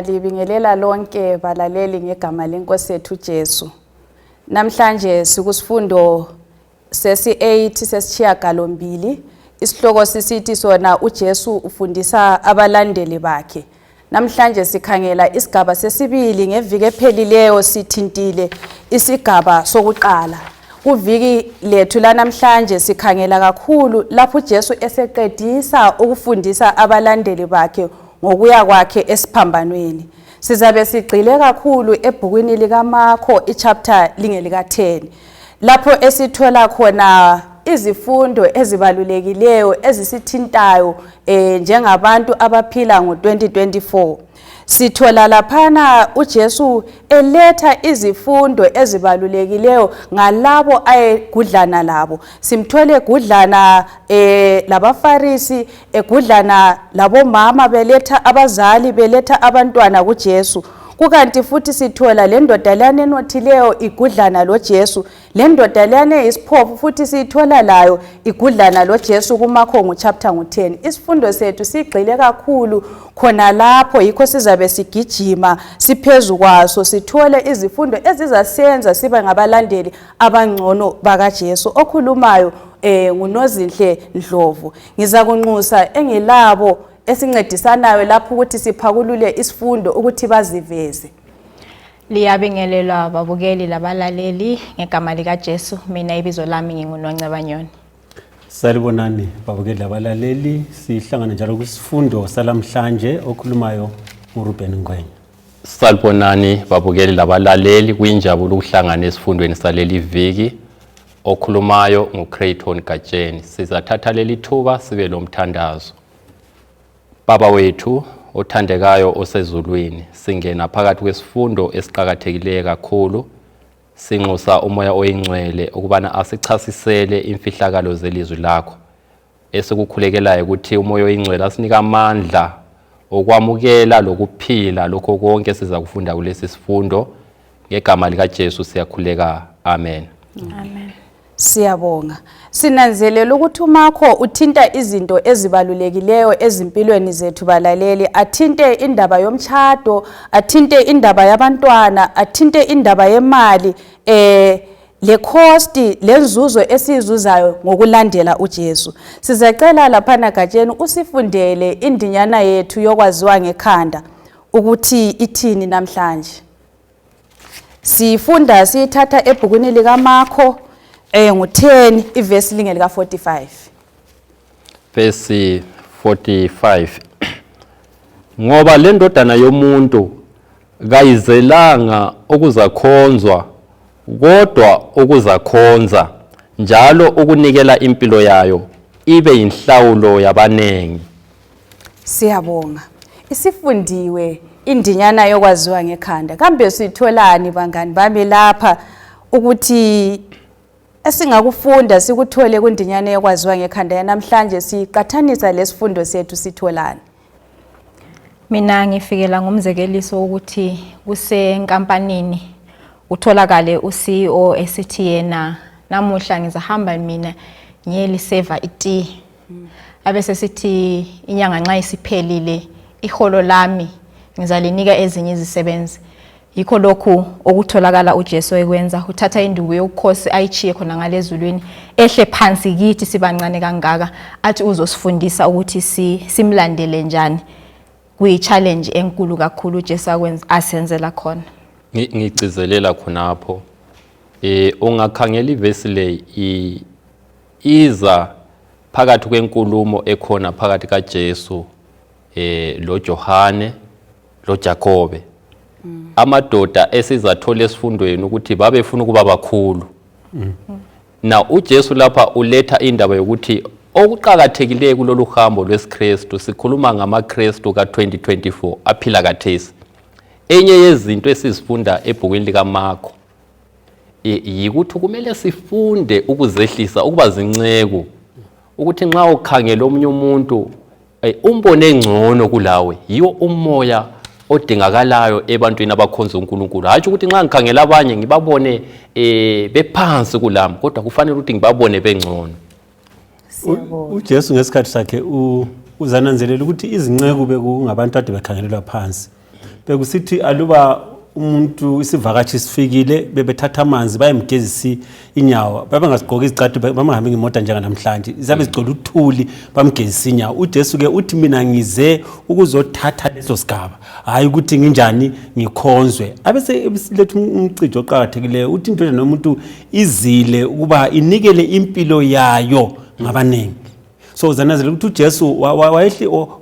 ngiyalibingelela lonke balaleli ngegama lenkosi yethu Jesu. Namhlanje sikusifundo sesi-8 sesishiyagalombili. Isihloko sisithi sona uJesu ufundisa abalandeli bakhe. Namhlanje sikhangela isigaba sesibili ngeviki ephelileyo sithintile isigaba sokuqala. Kuviki lethu lanamhlanje sikhangela kakhulu lapho uJesu eseqedisa ukufundisa abalandeli bakhe ngokuya kwakhe esiphambanweni. Sizabe sigxile kakhulu ebhukwini likaMarko ichapter lingelika 10. Lapho esithola khona izifundo ezibalulekileyo ezisithintayo njengabantu abaphila ngo-2024. Sithola laphana uJesu eletha izifundo ezibalulekileyo ngalabo ayegudlana labo. Simthole egudlana labaFarisi, egudlana labomama beletha abazali beletha abantwana kuJesu. Kukanti futhi sithola le ndoda lana enothileyo igudlana loJesu, le ndoda lana isiphofu futhi sithola layo igudlana loJesu kuMarko chapter 10. Isifundo sethu sigxile kakhulu khona lapho, yikho sizabe sigijima siphezulu kwaso sithole izifundo ezizasenza sibe ngabalandeli abangcono bakaJesu. Okhulumayo nguNozinhle Ndlovu. Ngiza kunxusa engilabo esincedisanayo lapho ukuthi siphakulule isifundo ukuthi baziveze. Liyabingelela ababukeli labalaleli ngegama lika Jesu. Mina ibizo lami nginguNoncebanyoni. Salibonani babukeli labalaleli, sihlangana njalo kwisifundo salamhlanje okhulumayo uRuben Ngwenya. Salibonani babukeli labalaleli, kuyinjabulo ukuhlangana esifundweni saleli viki okhulumayo nguCrayton Gatsheni. Sizathatha leli thuba sibe lomthandazo. Baba wethu othandekayo osezulwini, singena phakathi kwesifundo esiqhakathekileyo kakhulu. Sinxusa umoya oyingcwele ukubana asichasisele imfihlakalo zelizwi lakho. Esikukhulekelayo ukuthi umoya oyingcwele asinika amandla okwamukela lokuphila lokho konke siza kufunda kulesi sifundo. Ngegama lika Jesu siyakhuleka. Amen. Amen. Siyabonga. Sinanzelela ukuthi uMarko uthinta izinto ezibalulekileyo ezimpilweni zethu balaleli. Athinte indaba yomtshado, athinte indaba yabantwana, athinte indaba yemali, le cost lenzuzo esizuzayo ngokulandela uJesu. Sizacela laphana Gatsheni usifundele indinyana yethu yokwaziwa ngekhanda ukuthi ithini namhlanje. Sifunda sithatha ebhukwini likaMarko ngu-10 ivesi lingelika 45. Verse 45. Ngoba le ndodana yomuntu kayizelanga ukuzakhonzwa, kodwa ukuzakhonza, njalo ukunikela impilo yayo ibe inhlawulo yabanengi. Siyabonga. Isifundiwe indinyana yokwaziwa ngekhanda. Kambe sitholani bangani bami lapha ukuthi esingakufunda sikuthole kundinyana yokwaziwa ngekhanda yanamhlanje siqathanisa lesifundo sethu sitholani? Mina ngifikela ngumzekeliso ukuthi kusenkampanini utholakale uCEO esithi yena namuhla ngizahamba mina ngiyeliseva itea. Abese sithi inyanga nxa isiphelile iholo lami ngizalinika ezinye izisebenzi. Yikho lokhu okutholakala uJesu ekwenza, uthatha induku yokukhosi ayichiye khona ngalezulwini ehle phansi kithi sibancane kangaka, athi uzosifundisa ukuthi simlandele njani. Kuyi challenge enkulu kakhulu uJesu asenzela khona. Ngigcizelela khonapho ungakhangela ivesi le iza phakathi kwenkulumo ekhona phakathi kaJesu lo Johane lo Jakobe. Amadoda esizathola esifundweni ukuthi babefuna ukuba bakhulu. Na uJesu lapha uletha indaba yokuthi okuqhakathekileyo kulolu hambo lwesiKristu, sikhuluma ngamaKristu ka2024 aphila kathesi. Enye yezinto esizifunda ebhukwini likaMarko yikuthi kumele sifunde ukuzehlisa, ukuba zinceku, ukuthi nxa ukhangela omunye umuntu umbone engcono kulawe, yiwo umoya odingakalayo ebantwini abakhonza uNkulunkulu. Hayi ukuthi nxa ngikhangela abanye ngibabone bephansi kulami, kodwa kufanele ukuthi ngibabone bengcono. uJesu ngesikhathi sakhe uzananzelela ukuthi izinceku bekungabantu ade bekhangelelwa phansi. bekusithi aluba umuntu isivakashi sifikile bebethatha amanzi bayemgezisa inyawo babengasigqoki izicathu bamangahambi ngemoto njenganamhlanje izabe zigcwele uthuli bamgezisa inyawo. uJesu ke uthi mina ngize ukuzothatha leso sigaba hayi ukuthi nginjani ngikhonzwe. Abese lethu umcijo oqhakathekileyo uthi indodana yomuntu izile ukuba inikele impilo yayo ngabanengi. So zanazela ukuthi uJesu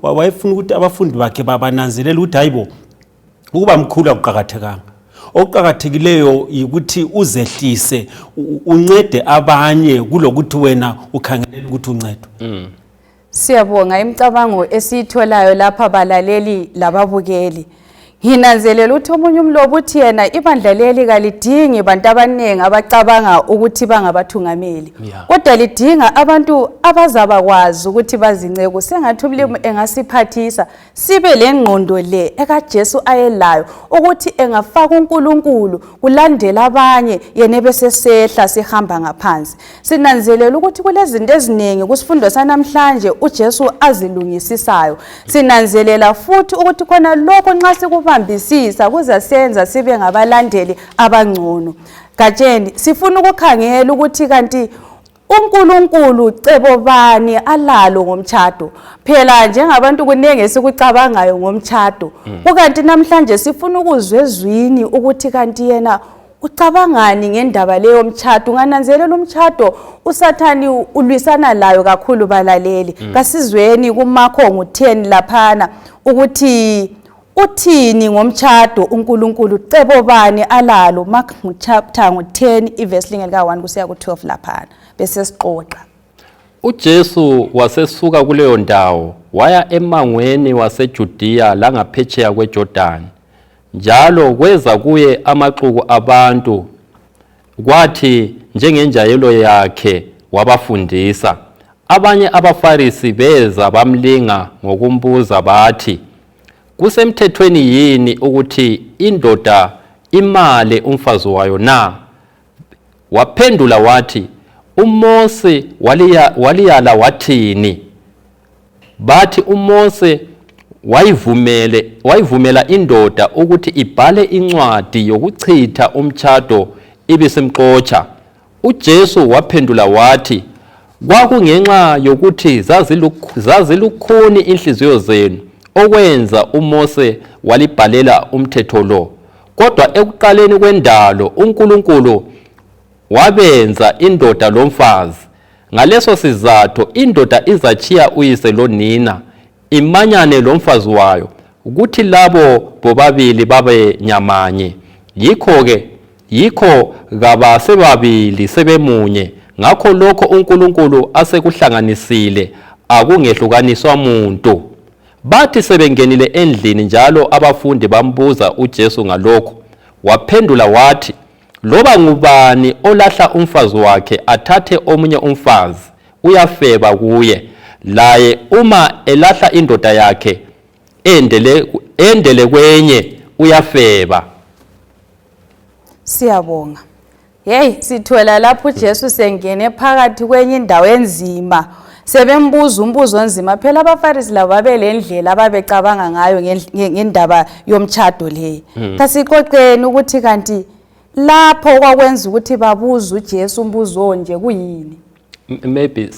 wayefuna ukuthi abafundi bakhe babananzelela ukuthi hayibo ukuba mkhulu akuqhakathekanga. Okuqhakathekileyo ukuthi uzehlise uncede abanye kulokuthi wena ukhangelela ukuthi uncedo. Siyabonga imicabango esiyitholayo lapha balaleli lababukeli. Nginanzelela ukuthi omunye umlobo uthi yena ibandla leli kalidingi bantu abaningi abacabanga ukuthi bangabathungameli. Kodwa lidinga abantu abazabakwazi ukuthi bazinceke. Sengathi umlimi engasiphathisa sibe lengqondo le ekaJesu ayelayo ukuthi engafaka uNkulunkulu kulandela abanye yena bese sehla sihamba ngaphansi. Sinanzelela ukuthi kulezinto eziningi kusifundo sanamhlanje uJesu azilungisisayo. Sinanzelela futhi ukuthi khona lokho nxa sikubambisisa kuzasenza sibe ngabalandeli abangcono. Gatsheni sifuna ukukhangela ukuthi kanti uNkulunkulu cebo bani alalo ngomtshado. Phela njengabantu kunenge esikucabangayo ngomtshado. Kukanti namhlanje sifuna ukuzwezwini ukuthi kanti yena ucabangani ngendaba leyo mtshado. Ungananzelela umtshado uSathani ulwisana layo kakhulu balaleli. Kasizweni kuMakho 10 laphana ukuthi uthini ngomtshado uNkulunkulu cebo bani alalo. Mark chapter 10 iverse lingeka 1 kusiya ku 12 laphana bese siqoqa. uJesu wasesuka kuleyo ndawo waya emangweni waseJudiya langaphetsheya kweJordan. Njalo kweza kuye amaxuku abantu, kwathi njengenjayelo yakhe wabafundisa. Abanye abaFarisi beza bamlinga ngokumbuza bathi, kusemthethweni yini ukuthi indoda imale umfazi wayo na? Waphendula wathi, uMose waliyala wathini? Bathi uMose wayivumela indoda ukuthi ibhale incwadi yokuchitha umtshado ibisimxotsha. uJesu waphendula wathi, kwakungenxa yokuthi zazilukhuni inhliziyo zenu okwenza uMose walibhalela umthetho lo. Kodwa ekuqaleni kwendalo uNkulunkulu wabenza indoda lomfazi. Ngaleso sizathu indoda izachiya uyise lonina imanyane lomfazi wayo ukuthi labo bobabili babe nyamanye. Yikho gaba sebabili sebemunye. Ngakho lokho uNkulunkulu asekuhlanganisile akungehlukaniswa muntu. Bathi sebengenile endlini njalo abafundi bambuza uJesu ngalokho. Waphendula wathi, loba ngubani olahla umfazi wakhe athathe omunye umfazi uyafeba kuye. Laye uma elahla indoda yakhe endele kwenye uyafeba. Siyabonga. Hey, sithola lapho uJesu sengene phakathi kwenye indawo enzima. Sebembuza umbuzo onzima. Phela abaFarisi labo babelendlela ababecabanga ngayo ngendaba yomtshado le. Kasixoxeni ukuthi kanti lapho kwakwenza ukuthi babuze uJesu umbuzo onje kuyini? Maybe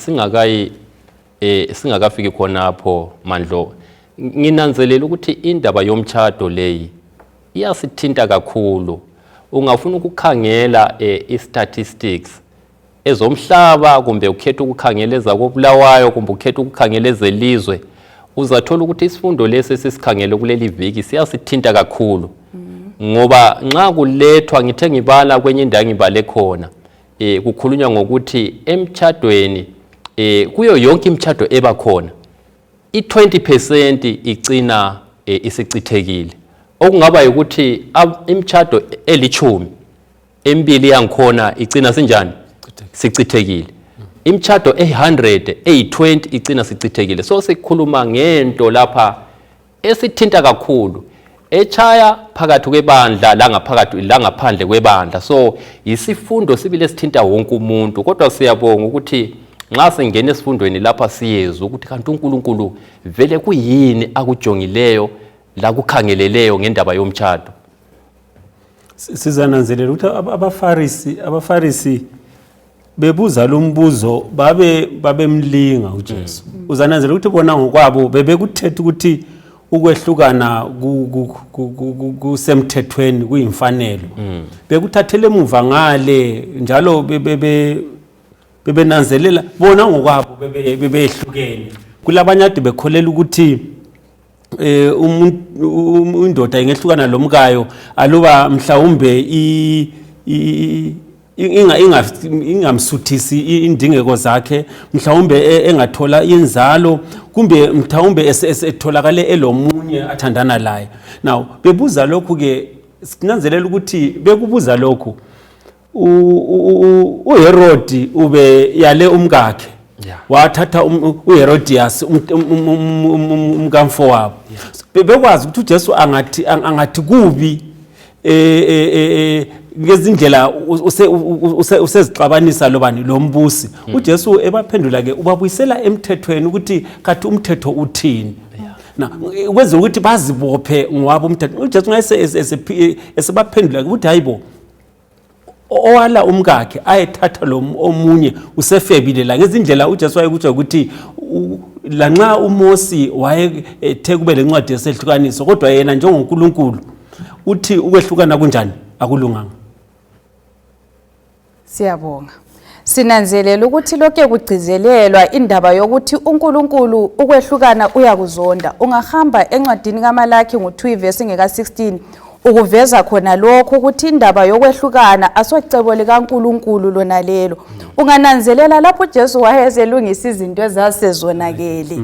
singakafiki khonapho Mandlo. Nginanzelela ukuthi indaba yomtshado leyi iyasithinta kakhulu. Ungafuna ukukhangela statistics ezomhlaba kumbe ukhetha ukukhangela ezakobulawayo kumbe ukhetha ukukhangela ezelizwe, uzathola ukuthi isifundo lesi sisikhangele kuleli viki siyasithinta kakhulu. Ngoba nxa kulethwa ngithe ngibala kwenye indawo ngibale khona kukhulunywa ngokuthi emtshadweni kuyo yonke imtshado eba khona i20% igcina isichithekile. Okungaba ukuthi imtshado eli10 embili yangikhona igcina sinjani sichithekile. Imtshado 100 20 igcina sichithekile. So sikhuluma ngento lapha esithinta kakhulu echaya phakathi kwebandla langaphandle kwebandla. So isifundo sibile sithinta wonke umuntu. Kodwa siyabonga ukuthi nxa singena esifundweni lapha siyezwa ukuthi kanti uNkulunkulu vele kuyini akujongileyo la kukhangeleleyo ngendaba yomtshado. Sizananzelela ukuthi abafarisi bebuza lo mbuzo babemlinga uJesu. Uzananzelela ukuthi bona ngokwabo bebekuthetha ukuthi ukwehlukana kusemthethweni kuyimfanelo. Bekuthathele emuva ngale njalo bebenanzelela bona ngokwabo bebehlukene. Kulabanye ade bekholela ukuthi indoda ingehlukana lomkayo aluba mhlawumbe ingamsuthisi indingeko zakhe, mhlawumbe engathola inzalo, kumbe mhlawumbe etholakale elomunye athandana laye. Now bebuza lokhu ke sinanzelela ukuthi bekubuza lokhu uHerodi ube yale umkakhe wathatha uHerodias umkamfo wabo. Bekwazi ukuthi uJesu angathi kubi ngezindlela usezixabanisa lobani lombusi. uJesu ebaphendula ke ubabuyisela emthethweni ukuthi kathi umthetho uthini. Na kwenza ukuthi bazibophe ngwabo umthetho. uJesu esebaphendula ukuthi hayibo owala umkakhe ayethatha lo omunye usefebile la ngezindlela uJesu wayekuthi ukuthi lanxa uMosi wayethe kube lencwadi yesehlukaniso kodwa yena njengoNkulunkulu uthi ukwehlukana kunjani akulunganga. Siyabonga. Sinanzelela ukuthi lokho kugcizelelwa indaba yokuthi uNkulunkulu ukwehlukana uyakuzonda. Ungahamba encwadini kaMalaki ngo2 verse ngeka16 ukuveza khona lokho ukuthi indaba yokwehlukana asocebo likaNkulunkulu lona lelo. Ungananzelela lapho uJesu wayeselungisa izinto ezasezonakele.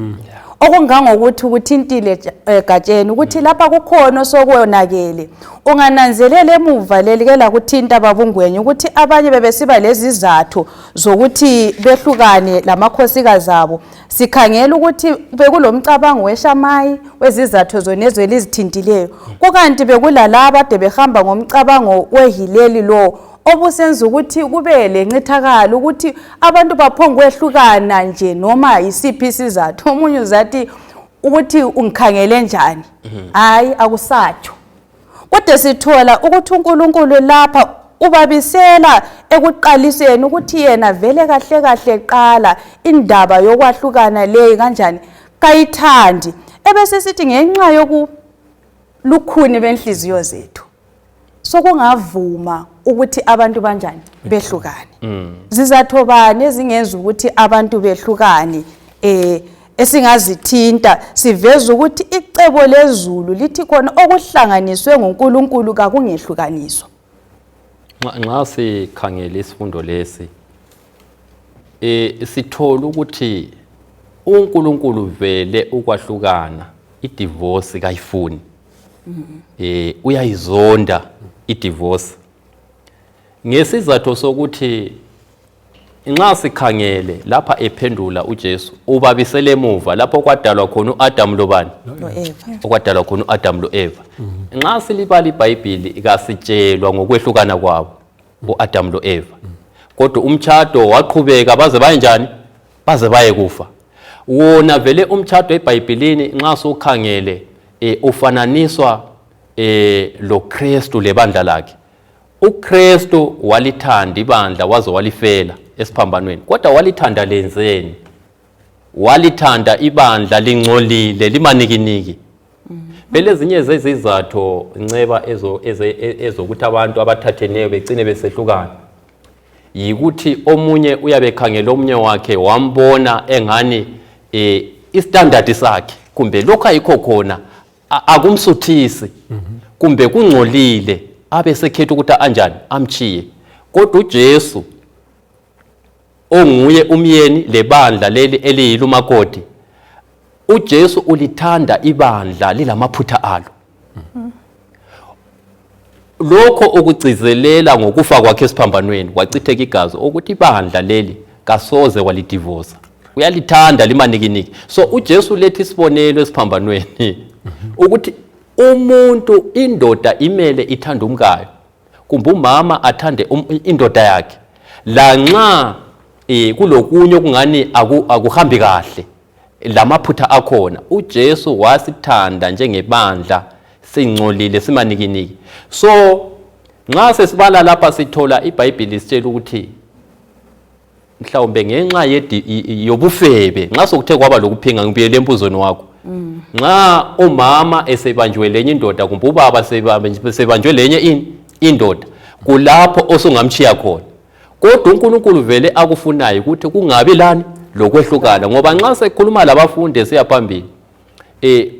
Okungangokuthi ukuthintile egatsheni ukuthi lapha kukhona sokonakele. Ungananzelela emuva lelike la kuthinta babungwenye ukuthi abanye bebesiba lezizathu zokuthi behlukane lamakhosikazi abo. Sikhangela ukuthi bekulomcabango weShamayi wezizathu zonezo elizithintileyo. Kukanti bekulalaba ade behamba ngomcabango weHileli lo obusenza ukuthi kube lencithakalo ukuthi abantu baphonga kwehlukana nje noma isiphi isizathu. Omunye uzathi ukuthi ungikhangele njani, hayi akusatsho. Kodwa sithola ukuthi uNkulunkulu lapha ubabisela ekuqaliseni ukuthi yena vele kahle kahle eqala indaba yokwahlukana leyi kanjani kayithandi. Ebese sithi ngenxa yokulukhuni benhliziyo zethu sokungavuma ukuthi abantu banjani behlukane. Zizathu bani ezingenza ukuthi abantu behlukane esingazithinta siveza ukuthi icebo lezulu lithi khona okuhlanganiswe ngoNkulunkulu kakungehlukaniswa. Nxa sikhangela isifundo lesi sithola ukuthi uNkulunkulu vele ukwahlukana idivorce kayifuni. Uyayizonda idivorce ngesizathu sokuthi nxa sikhangele lapha ephendula uJesu ubabisele emuva lapho kwadalwa khona uAdam lobani okwadalwa khona uAdam loEva. Nxa silibala iBhayibheli kasitshelwa ngokwehlukana kwabo uAdam loEva, kodwa umtshado waqhubeka baze bayenjani, baze baye kufa. Wona vele umtshado eBhayibhelini nxa sokhangele ufananiswa loKristu lebandla lakhe. uKristu walithanda ibandla waze walifela esiphambanweni, kodwa walithanda lenzeni? Walithanda ibandla lingcolile limanikiniki. Vele ezinye zezizathu nceba ezokuthi abantu abathatheneyo begcine besehlukana yikuthi omunye uyabekhangela omunye wakhe wambona engani istandard sakhe kumbe lokho ayikho khona akumsuthisi kumbe kungcolile abe sekhetha ukuthi anjani amchiye. Kodwa uJesu onguye umyeni lebandla leli eliyilumakoti, uJesu ulithanda ibandla lilamaphutha alo. Lokho okugcizelela ngokufa kwakhe esiphambanweni wachitheka igazi ukuthi ibandla leli kasoze walidivorce, uyalithanda limanikiniki. So uJesu lethi isibonelo esiphambanweni ukuthi umuntu indoda imele ithanda umkayo kumbe umama athande indoda yakhe lanxa kulokunye okungani akuhambi kahle lamaphutha akhona. uJesu wasithanda njengebandla singcolile simanikiniki. So nxa sesibala lapha sithola iBhayibheli sitshela ukuthi mhlawumbe ngenxa yobufebe, nxa sokuthe kwaba lokuphinga, ngibuyele empuzweni wakho, nxa umama esebanjwe lenye indoda kumbe ubaba sebanjwe lenye indoda, kulapho osungamchiya khona. Kodwa uNkulunkulu vele akufunayo ukuthi kungabi lani lokwehlukana, ngoba nxa sekhuluma labafundi esiya phambili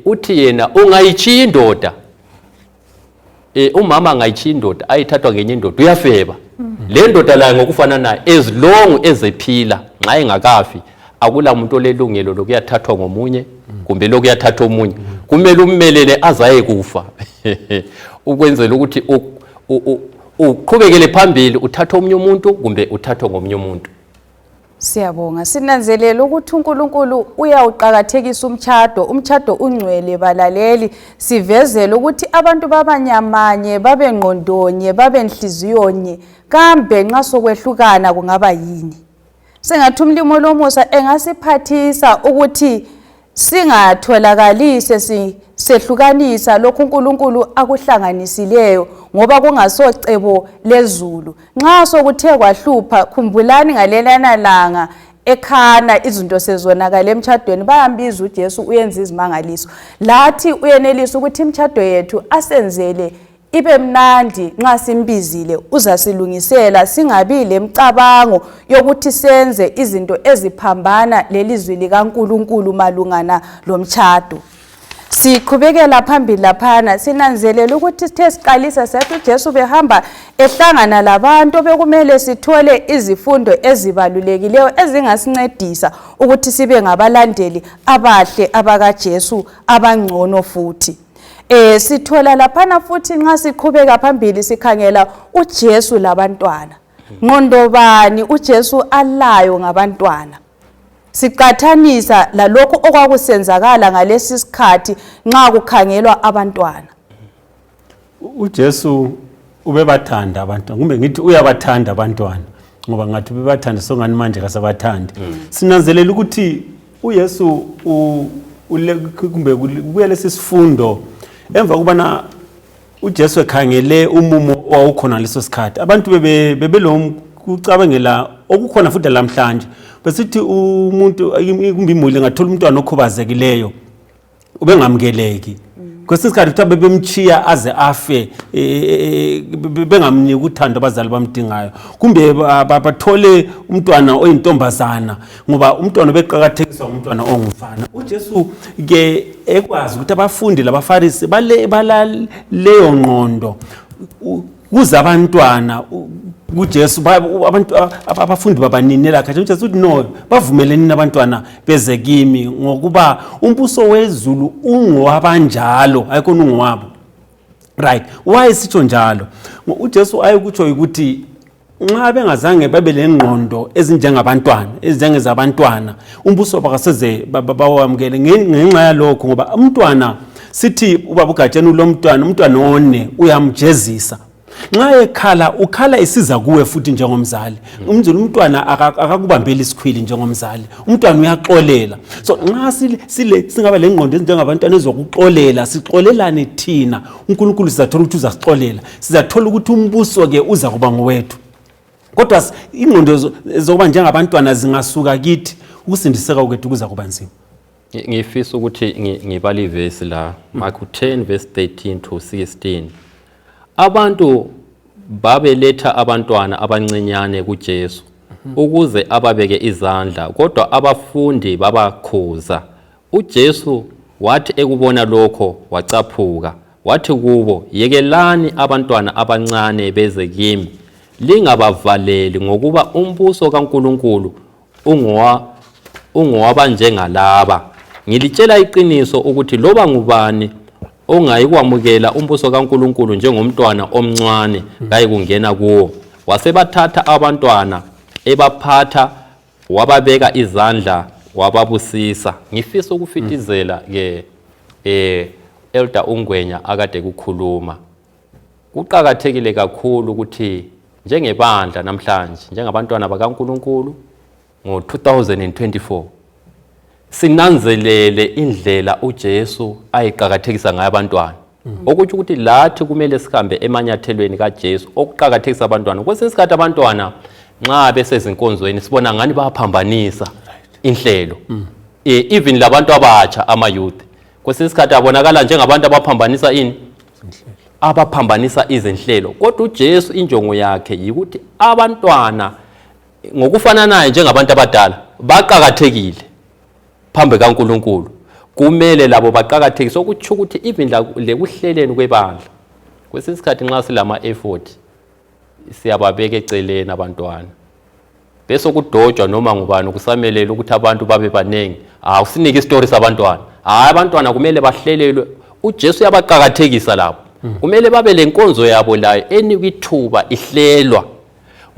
uthi yena ungayichiya indoda, umama angayichiya indoda ayithathwa ngenye indoda uyafeba. Le ndoda layo ngokufana naye as long ezephila, nxa engakafi akula muntu olelungelo lokuyathathwa ngomunye kumbe lokuyathatha omunye. Kumele ummelele azaye kufa ukwenzela ukuthi uqhubekele phambili, uthatha omunye umuntu kumbe uthathwe ngomunye umuntu. Siyabonga, sinanzelela ukuthi uNkulunkulu uyawuqakathekisa umtshado ungcwele balaleli, sivezela ukuthi abantu babanyamanye, babe ngqondonye, babe enhliziyonye, kambe nxa sokwehlukana kungaba yini? Sengathi umlimo lomusa engasiphathisa ukuthi singatholakali sehlukanisa lokhu uNkulunkulu akuhlanganisileyo, ngoba kungasocebo lezulu. Nxa sokuthe kwahlupha, khumbulani ngalelana langa ekhana izinto sezonakala emtshadweni, bayambiza uJesu uyenza izimangaliso. Lathi uyenelisa ukuthi imtshado yethu asenzele ibe mnandi nxa simbizile, uzasilungisela singabi lemcabango yokuthi senze izinto eziphambana lelizwi likaNkulunkulu malungana lomtshado. Siqhubekela phambili laphana, sinanzelela ukuthi sithe siqalisa sathi uJesu behamba ehlangana labantu, bekumele sithole izifundo ezibalulekileyo ezingasincedisa ukuthi sibe ngabalandeli abahle abakaJesu abangcono futhi. Sithola laphana futhi nxa siqhubeka phambili sikhangela uJesu labantwana. Ngqondo bani uJesu alayo ngabantwana? Siqathanisa lalokho okwakusenzakala ngalesi sikhathi nxa kukhangelwa abantwana. uJesu ubebathanda abantwana, kumbe ngithi uyabathanda abantwana, ngoba ngathi ubebathanda songani manje kasabathandi. Sinanzelela ukuthi uYesu kumbe kubuya lesi sifundo emva kubana uJesu ekhangele umumo owawukhona leso sikhathi. Abantu bebelomkucabangela okukhona futhi lamhlanje, besithi umuntu kumbe imuli ngathola umntwana okhubazekileyo ubengamkeleki. Kwesinye isikhathi kuthiwa bemchiya aze afe, bengamniki uthando abazali bamdingayo, kumbe bathole umntwana oyintombazana ngoba umntwana beqhakathekiswa umntwana ongumfana. uJesu ke ekwazi ukuthi abafundi labaFarisi leyo ngqondo kuza abantwana kuJesu, abantu abafundi babaninela khathi uJesu uthi no, bavumeleni nabantwana beze kimi ngokuba umbuso wezulu ungowabanjalo ayikho ungowabo. Right, why sitsho njalo? uJesu ayekutsho ukuthi nxa bengazange babe lengqondo ezinjengabantwana, ezinjengezabantwana, umbuso bakaseze bawamkele ngenxa yalokho, ngoba umntwana sithi ubaba uGatsheni lomntwana, umntwana one uyamjezisa. Nxa ekhala ukhala isiza kuwe futhi njengomzali. Umntwana akakubambeli isikhwili njengomzali. Umntwana uyaxolela. So nxa singaba lengqondo njengabantwana ezokuxolela, sixolelane thina, uNkulunkulu sizathola ukuthi uzasixolela. Sizathola ukuthi umbuso ke uza kuba ngowethu. Kodwa ingqondo zokuba njengabantwana zingasuka kithi, ukusindiseka kwethu kuza kuba nzima. Ngifisa ukuthi ngibale ivesi la Mark 10 verse 13 to 16. Abantu babeletha abantwana abancinyane kuJesu ukuze ababeke izandla, kodwa abafundi babakhuza. uJesu wathi ekubona lokho wacaphuka, wathi kubo, yekelani abantwana abancane beze kimi, lingabavaleli, ngokuba umbuso kaNkulunkulu ungowabanjengalaba. Ngilitshela iqiniso ukuthi loba ngubani ongayikwamukela umbuso kaNkulunkulu njengomntwana omncane kayikungena kuwo. Wasebathatha abantwana ebaphatha, wababeka izandla, wababusisa. Ngifisa ukufitizela ke Elder Ungwenya akade kukhuluma. Kuqakathekile kakhulu ukuthi njengebandla namhlanje, njengabantwana bakaNkulunkulu ngo-2024 sinanzelele indlela uJesu ayiqhakathekisa ngayo abantwana. Okuthi ukuthi lathi kumele sihambe emanyathelweni kaJesu okuqhakathekisa abantwana. Kwesinye isikhathi abantwana nxa besezinkonzweni sibona ngani bayaphambanisa inhlelo. Even labantu abatsha ama-youth kwesinye isikhathi abonakala njengabantu abaphambanisa abaphambanisa izinhlelo. Kodwa uJesu injongo yakhe yikuthi abantwana ngokufananayo njengabantu abadala baqhakathekile phambi kaNkulunkulu. Kumele labo baqhakathekise ukuthi ukuthi even lekuhleleni kwebandla kwesinye isikhathi nxa silama effort siyababeka eceleni abantwana bese kudojwa noma ngubani kusamelela ukuthi abantu babe banengi. Usinike istory sabantwana. Abantwana kumele bahlelelwe. uJesu uyabaqhakathekisa labo. Kumele babe lenkonzo yabo layo enikwithuba ihlelwa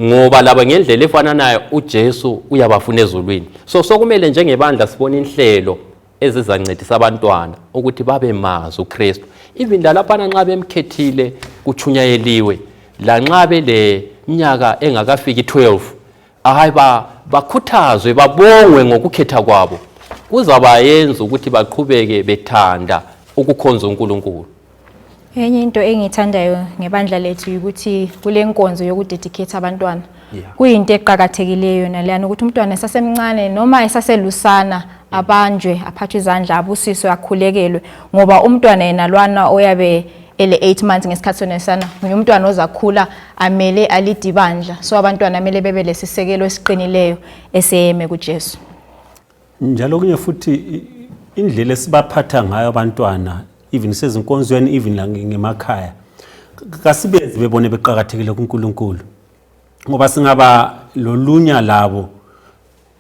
ngoba laba ngendlela efananayo uJesu uyabafuna ezulwini. So kumele njengebandla sibone inhlelo ezizancedisa abantwana ukuthi babe mazi uKristu. Even lapha nxa bemkhethile kuchunyayeliwe la nxa bele minyaka engakafiki 12 bakhuthazwe babongwe ngokukhetha kwabo kuzabayenza ukuthi baqhubeke bethanda ukukhonza uNkulunkulu. Enye into engithandayo ngebandla lethu ukuthi kule nkonzo yokudedicate abantwana kuyinto eqhakathekileyo nalana ukuthi umntwana esasemncane noma esaselusana abanjwe aphathwe izandla abusiswe akhulekelwe ngoba umntwana yenalwana oyabe ele 8 months ngesikhathi sonesana umntwana ozakhula amele alidibandla. So abantwana amele bebe lesisekelo esiqinileyo eseyeme kuJesu. Njalo kunye futhi indlela esibaphatha ngayo abantwana even sezinkonzweni even la ngemakhaya kasibenze bebone beqhakathekile kuNkulunkulu ngoba singaba lolunya labo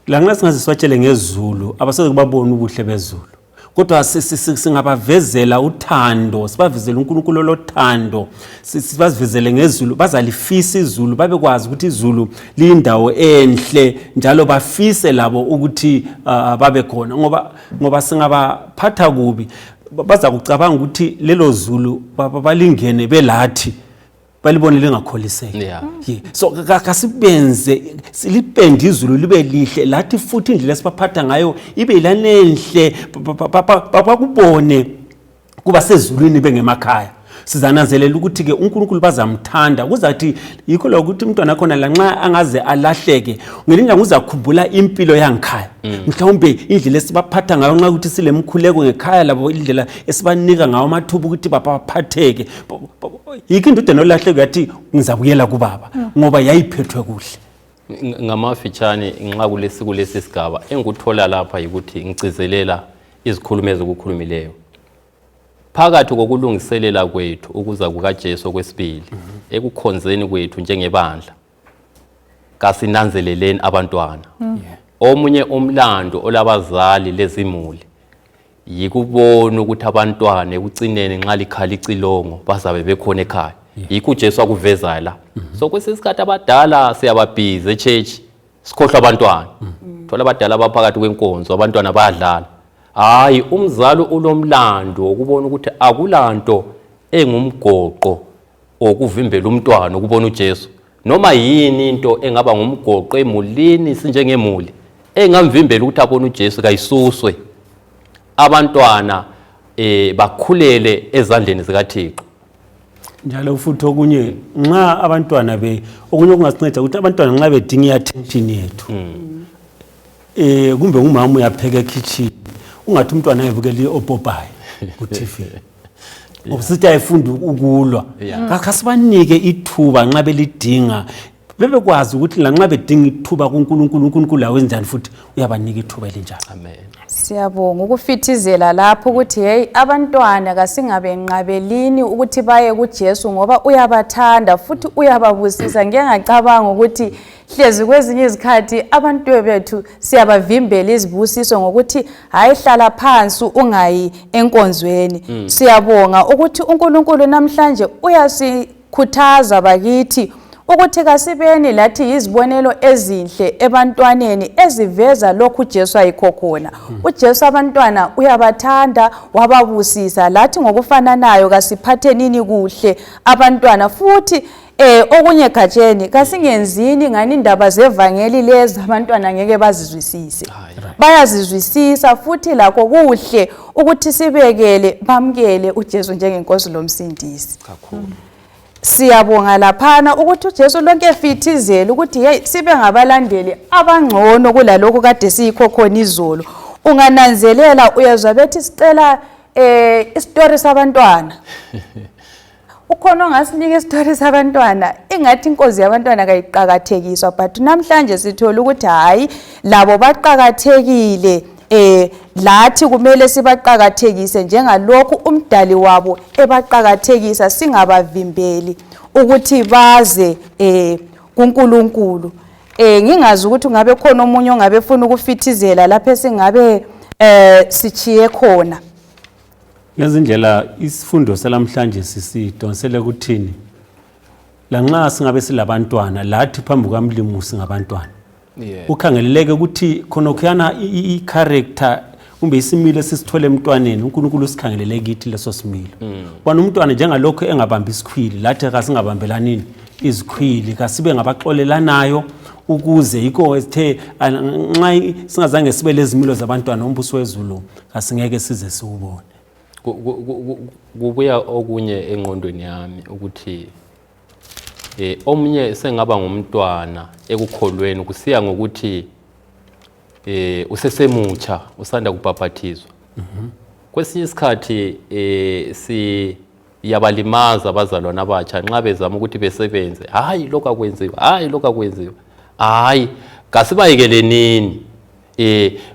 la nxa singaziswatshele ngezulu abasoze kubabona ubuhle bezulu kodwa singabavezela uthando sibavezela uNkulunkulu lothando sibavezele ngezulu bazalifisa izulu babekwazi ukuthi izulu liyindawo enhle njalo bafise labo ukuthi babe khona ngoba singabaphatha kubi baza kucabanga ukuthi lelo zulu balingene belathi balibone lingakholiseki. So kasibenze silipende izulu libe lihle lathi futhi indlela esibaphatha ngayo ibe ilanenhle bakubone kuba sezulwini bengemakhaya. Sizananzelela ukuthi ke uNkulunkulu bazamthanda kuzathi yikho lokuthi umntwana khona la nxa angaze alahleke ngelinye nguzakhumbula impilo yangikhaya mhlawumbe indlela esibaphatha ngayo nxa ukuthi silemkhuleko ngekhaya labo indlela esibanika ngayo amathuba ukuthi baphatheke yikho into enolahleke yathi ngizabuyela kubaba ngoba yayiphethwe kuhle. Ngamafitshane nxa kulesi sigaba engikuthola lapha ukuthi ngicizelela izikhulumo ezokukhulumileyo phakathi kokulungiselela kwethu ukuza kukaJesu kwesibili ekukhonzeni kwethu njengebandla kasinanzeleleni abantwana. Omunye umlando olabazali lezimuli yikubona ukuthi abantwana ekucineni nxa likhala icilongo bazabe bekhona ekhaya. Yikho uJesu akuveza la. So kwesisikhathi abadala siyababhiza echurch sikhohlwa abantwana. Thola abadala abaphakathi kwenkonzo abantwana bayadlala. Hayi umzali ulomlando ukubona ukuthi akulanto engumgoqo okuvimbela umntwana ukubona uJesu noma yini into engaba ngumgoqo emulini sinjengemuli engamvimbela ukuthi abone uJesu kayisuswe abantwana bakhulele ezandleni zikaThixo. Njalo futhi okunye nxa abantwana okunye okungasinceda ukuthi abantwana nxa bedinga attention yethu kumbe umama uyapheka ekitchen ungathi umntwana ayebukele opopayi ku TV ngokusithi ayifunda ukulwa akasibanike ithuba nxa belidinga bebekwazi ukuthi la nxa bedinga ithuba kuNkulunkulu lawenjani futhi uyabanika ithuba elinjalo. Amen. Siyabonga ukufithizela lapho ukuthi hey abantwana kasingabenqabelini ukuthi baye kuJesu ngoba uyabathanda futhi uyababusisa. Ngiyangacabanga ukuthi hlezi kwezinye izikhathi abantu bethu siyabavimbela izibusiso ngokuthi hayi hlala phansi ungayi enkonzweni. Siyabonga ukuthi uNkulunkulu namhlanje uyasikhuthaza bakithi ukuthi kasibeni lathi izibonelo ezinhle ebantwaneni eziveza lokhu uJesu ayikho khona. uJesu abantwana uyabathanda wababusisa lathi ngokufananayo kasiphathenini kuhle abantwana futhi okunye gatsheni kasingenzini ngani indaba zevangeli lezi abantwana ngeke bazizwisise. Bayazizwisisa futhi lakho kuhle ukuthi sibekele bamkele uJesu njengenkosi lomsindisi. Kakhulu. Siyabonga laphana ukuthi uJesu lonke efithizela ukuthi hey sibe ngabalandeli abangcono kulalokho kade siyikho khona izolo. Ungananzelela uyezwa bethi sicela istory sabantwana. Ukhona ongasinika istory sabantwana ingathi inkosi yabantwana kayiqhakathekiswa but namhlanje sithola ukuthi hayi labo baqhakathekile lathi kumele sibaqhakathekise njengalokhu umdali wabo ebaqhakathekisa singabavimbeli ukuthi baze kuNkulunkulu. Ngingazi ukuthi ungabe khona omunye ongabe ufuna ukufithizela lapho singabe sichiye khona. Ngezindlela isifundo salamhlanje sisidonsele kuthini lanxa singabe silabantwana lathi phambi kwaMlimu singabantwana. Ukhangeleleke ukuthi khona khona i-character kumbe isimilo sisithole emntwaneni uNkulunkulu usikhangelele kithi leso similo. Bona umntwana njengalokho engabambi isikhwili lathi kasingabambelanini izikhwili kasibe ngabaxolelanayo ukuze yiko ethe nxa singazange sibe lezimilo zabantwana umbuso wezulu kasingeke size siubone. Kubuya okunye engqondweni yami ukuthi omunye sengaba ngumntwana ekukholweni kusiya ngokuthi usesemutsha usanda kubhaphathizwa. Kwesinye isikhathi siyabalimaza abazalwana abatsha nxa bezama ukuthi besebenze hayi lokho akwenziwa hayi lokho akwenziwa hayi kasibayekelenini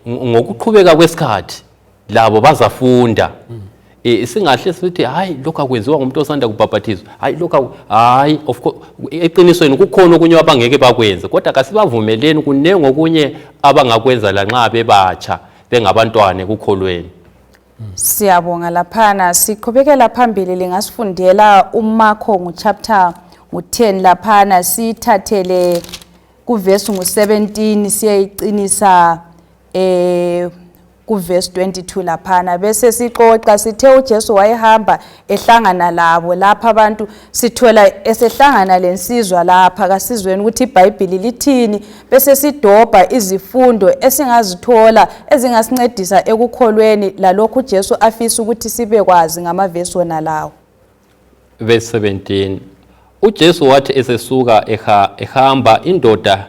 ngokuqhubeka kwesikhathi labo bazafunda. Singahle sithi hayi lokho akwenziwa ngumuntu osanda kubhaphathizwa hayi lokho hayi of course eqinisweni kukhona okunye abangeke bakwenze kodwa kasibavumeleni kunenge okunye abangakwenza lanxa bebatsha bengabantwana ekukholweni. Siyabonga laphana siqhubekela phambili lingasifundela uMarko ngochapter 10 laphana sithathele kuverse ngu17 siyayiqinisa kuverse 22 laphana bese siqoqa sithe uJesu wayehamba ehlangana labo lapha abantu sithola esehlangana lensizwa lapha kasizweni ukuthi iBhayibheli lithini bese sidobha izifundo esingazithola ezingasincedisa ekukholweni lalokhu uJesu afisa ukuthi sibe kwazi ngamaverse wona lawo. Verse 17 uJesu wathi esesuka ehamba indoda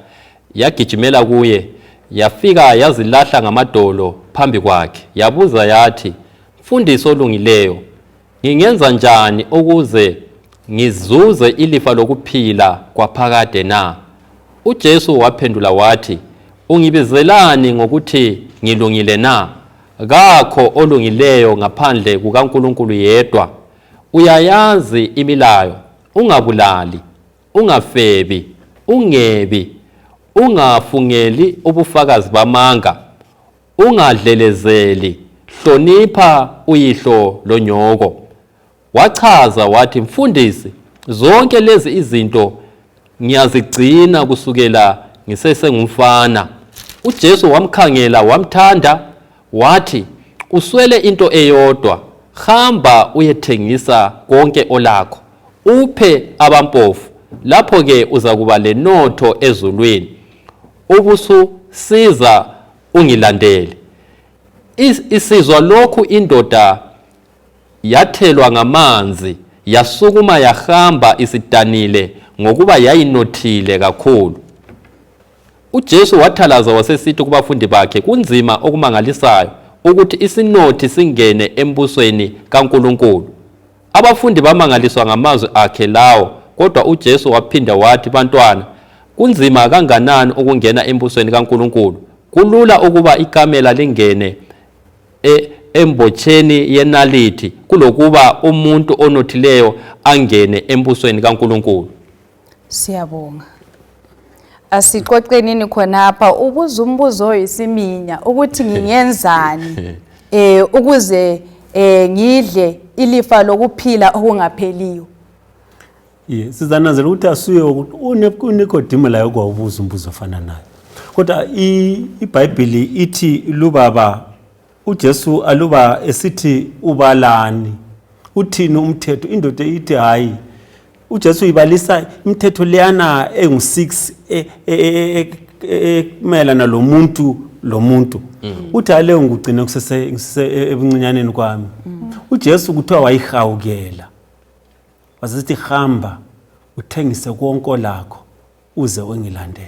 yagijimela kuye yafika yazilahla ngamadolo phambi kwakhe yabuza yathi mfundisi olungileyo ngingenza njani ukuze ngizuze ilifa lokuphila kwaphakade na? uJesu waphendula wathi ungibizelani ngokuthi ngilungile na? Kakho olungileyo ngaphandle kukaNkulunkulu yedwa. Uyayazi imilayo, ungabulali, ungafebi, ungebi, ungafungeli ubufakazi bamanga, ungadlelezeli, hlonipha uyihlo lonyoko. Wachaza wathi mfundisi zonke lezi izinto ngiyazigcina kusukela ngisesengumfana. uJesu wamkhangela wamthanda wathi uswele into eyodwa, hamba uyethengisa konke olakho uphe abampofu, lapho ke uzakuba lenotho ezulwini, ubususiza ungilandele. Isizwa lokhu indoda yathelwa ngamanzi yasukuma yahamba isidanile ngokuba yayinothile kakhulu. uJesu wathalaza wasesithi kubafundi bakhe kunzima okumangalisayo ukuthi isinothi singene embusweni kaNkulunkulu. Abafundi bamangaliswa ngamazwi akhe lawo, kodwa uJesu waphinda wathi bantwana kunzima kanganani ukungena embusweni kaNkulunkulu. Kulula ukuba ikamela lingene embotsheni yenalithi kulokuba umuntu onothileyo angene embusweni kaNkulunkulu. Siyabonga. Asixoxenini khonapha ubuza umbuzo oyisiminya ukuthi ngingenzani ukuze ngidle ilifa lokuphila okungapheliyo. Sizananzela ukuthi asuye ukuthi uNikodimo layo kwawubuza umbuzo ofana nayo. Kodwa iBhayibheli ithi lubaba uJesu aluba esithi ubalani uthini umthetho, indoda ithi hayi uJesu ibalisa imithetho leyana engu6 mayelana lo muntu uthi aleyo ngugcina kusese ebuncinyaneni kwami. uJesu kuthiwa wayihawukela wasithi hamba uthengise konke lakho uze ungilandele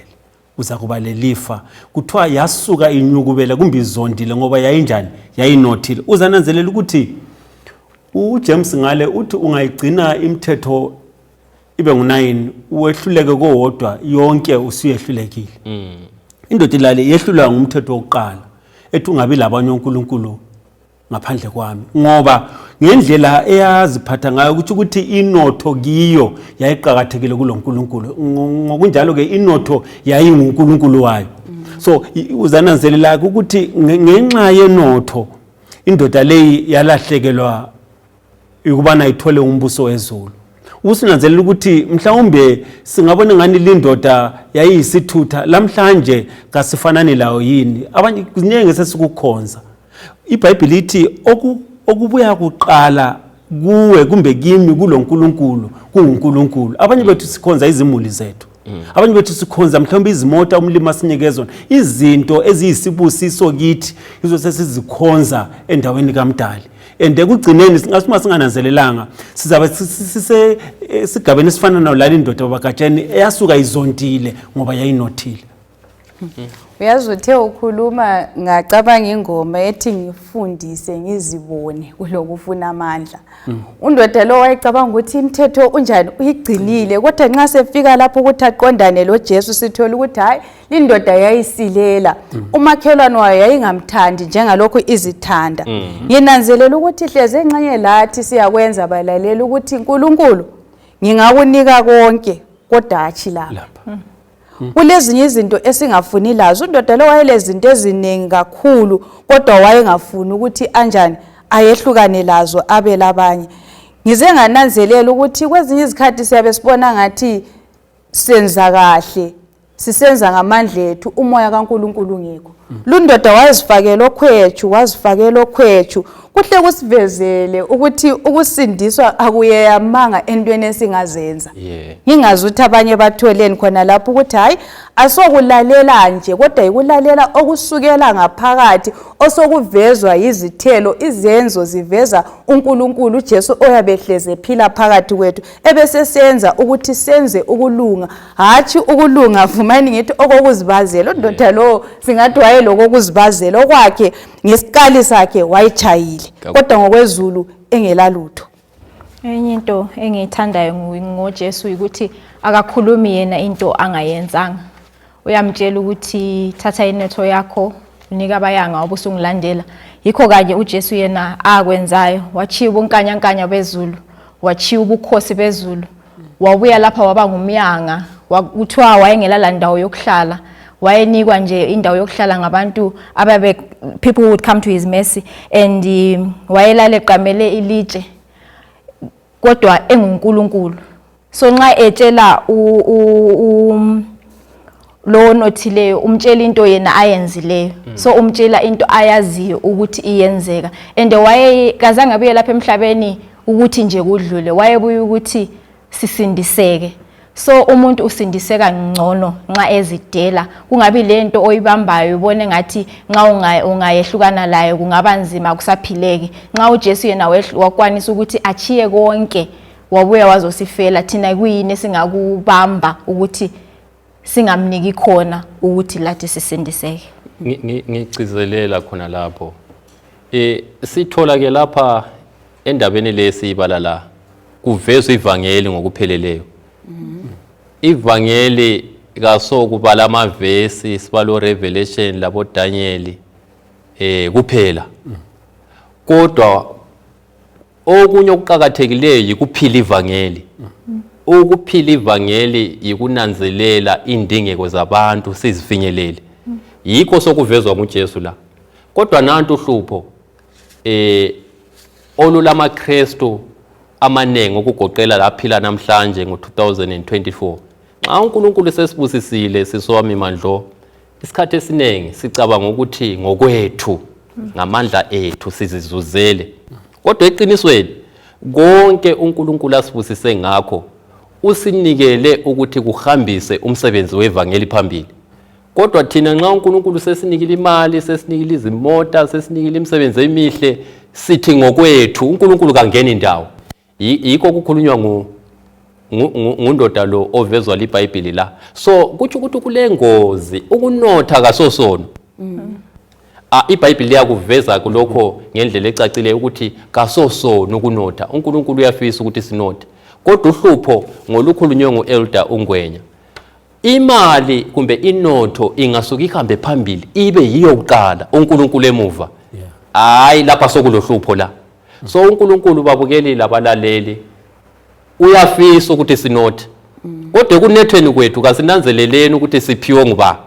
uza kuba lelifa. Kuthiwa yasuka inyukubela kumbe izondile ngoba yayinjani yayinothile. Uzananzelela ukuthi uJames ngale uthi ungayigcina imithetho ibe ngu9 uwehluleke kowodwa yonke usuyehlulekile. Indoda ilale yehlulwa ngumthetho wokuqala ethi ungabi labanye uNkulunkulu ngaphandle kwami, ngoba ngendlela eyaziphatha ngayo ukuthi inotho kiyo yayiqhakathekile kuloNkulunkulu, ngokunjalo ke inotho yayinguNkulunkulu wayo. So uzananzelela ukuthi ngenxa yenotho indoda leyi yalahlekelwa ukubana ithole umbuso wezulu. Usinanzelela ukuthi mhlawumbe singabona ngani lindoda yayiyisithutha lamhlanje kasifanani lawo yini, abanye kuzinenge sesikukhonza. iBhayibheli lithi okubuya kuqala kuwe kumbe kimi kuloNkulunkulu kunguNkulunkulu. Abanye bethu sikhonza izimuli zethu, abanye bethu sikhonza mhlawumbe izimota umlimi asinikezona, izinto eziyisibusiso kithi izo sesizikhonza endaweni kaMdali. And ekugcineni singasuma singananzelelanga sizabe sigabeni sifana nawo lali indoda babagatsheni eyasuka izontile ngoba yayinothile. Uyazi uthe ukhuluma ngacabanga ingoma ethi ngifundise ngizibone kulokufuna amandla. Undoda lo wayecabanga ukuthi imithetho unjani uyigcinile, kodwa nxa sefika lapho ukuthi aqondane lo Jesu sithola ukuthi hayi lindoda yayisilela. Umakhelwane wayo yayingamthandi njengalokho izithanda. Nginanzelela ukuthi hleze enxenye lathi siyakwenza balalela ukuthi uNkulunkulu ngingakunika konke kodwa achi lapha. Kulezinye izinto esingafuni lazo. Undoda lo wayelezinto eziningi kakhulu kodwa wayengafuni ukuthi anjani ayehlukane lazo abe labanye. Ngize ngananzelela ukuthi kwezinye izikhathi siyabe sibona ngathi senza kahle, sisenza ngamandla ethu, umoya kaNkulunkulu ngekho. Lundoda wazifakela okhwethu kuhle kusivezele ukuthi ukusindiswa akuyeyamanga entweni esingazenza. Ngingazi ukuthi abanye batholeni khona lapho ukuthi hayi asokulalela nje kodwa ikulalela okusukela ngaphakathi osokuvezwa izithelo, izenzo ziveza uNkulunkulu uJesu oyabehleze ephila phakathi kwethu ebesesenza ukuthi senze ukulunga, hathi ukulunga vumani ngithi okokuzibazela. Undoda lo singathi wayelokokuzibazela okwakhe ngesikali sakhe wayichayile kodwa ngokwezulu engelalutho. Enye into engiyithandayo ngoJesu ukuthi akakhulumi yena into angayenzanga. Uyamtshela ukuthi thatha inotho yakho unika abayanga obusungilandela. Yikho kanye uJesu yena akwenzayo, wachiya ubunkanyankanya bezulu, wachiya ubukhosi bezulu, wabuya lapha waba ngumyanga, kuthiwa wayengelala ndawo yokuhlala, wayenikwa nje indawo yokuhlala ngabantu ababe people would come to his mercy, and wayelala eqamele ilitshe kodwa enguNkulunkulu. So nxa etshela lo nothileyo umtshela into yena ayenzileyo, so umtshela into ayaziyo ukuthi iyenzeka, and wayekazange abuye lapha emhlabeni ukuthi nje kudlule, wayebuye ukuthi sisindiseke. So umuntu usindiseka ngcono nxa ezidela, kungabi lento oyibambayo ubone ngathi nxa ungayehlukana layo kungaba nzima kusaphileke. Nxa uJesu yena wakwanisa ukuthi achiye konke wabuya wazosifela, thina kuyini esingakubamba ukuthi singamniki khona ukuthi lathi sisindiseke. Ngicizelela khona lapho sithola ke lapha endabeni lesibala la kuvezwe ivangeli ngokupheleleyo. Ivangeli kasokubala amavesi sibalo Revelation labo Daniel kuphela, kodwa okunye okuqhakathekileyo yikuphila ivangeli. Ukuphila ivangeli yikunanzelela indingeko zabantu sizifinyelele, yikho sokuvezwa nguJesu la. Kodwa nantu uhlupho olulama Kristu amanengi okugoqela laphila namhlanje ngo-2024. Nxa uNkulunkulu sesibusisile sisowami mandlo, isikhathi esinengi sicabanga ukuthi ngokwethu ngamandla ethu sizizuzele. Kodwa eqinisweni konke uNkulunkulu asibusise ngakho usinikele ukuthi kuhambise umsebenzi wevangeli phambili. Kodwa thina nxa uNkulunkulu sesinikile imali, sesinikile izimota, sesinikile imisebenzi emihle, sithi ngokwethu uNkulunkulu kangena indawo. Yikho kukhulunywa ngundoda lo ovezwa liBhayibheli la. So kuthi ukuthi kule ngozi ukunotha kasosono. iBhayibheli liyakuveza kulokho ngendlela ecacile ukuthi kasosono ukunotha. uNkulunkulu uyafisa ukuthi sinothe. Kodwa uhlupho ngolukhulunywe nguElder uNgwenya. Imali kumbe inotho ingasuka ihambe phambili ibe yiyo kuqala uNkulunkulu emuva. Hayi lapha sokulohlupho la. So uNkulunkulu babukeli labalaleli uyafisa ukuthi sinothe. Kodwa kunethweni kwethu kasinanzeleleni ukuthi siphiwe ngubani.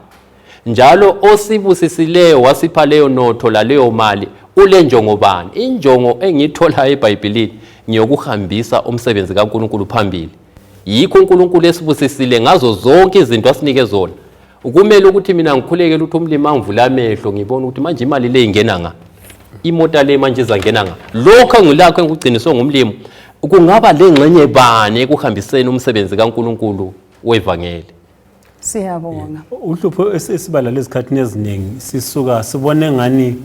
Njalo osibusisileyo wasipha leyo notho la leyo mali ule njongo bani. Injongo engithola eBhayibhelini ngiyokuhambisa umsebenzi kaNkulunkulu phambili. Yikho uNkulunkulu esibusisile ngazo zonke izinto asinike zona. Ukumele ukuthi mina ngikhulekele ukuthi umlimi angivula amehlo ngibone ukuthi manje imali le ingena nga. Imota le manje izangena nga. Lokho engilakho engigciniswe ngumlimi kungaba lengxenye bani ekuhambiseni umsebenzi kaNkulunkulu wevangeli. Siyabonga. Uhlupho esibala lezikhathini eziningi sisuka sibone ngani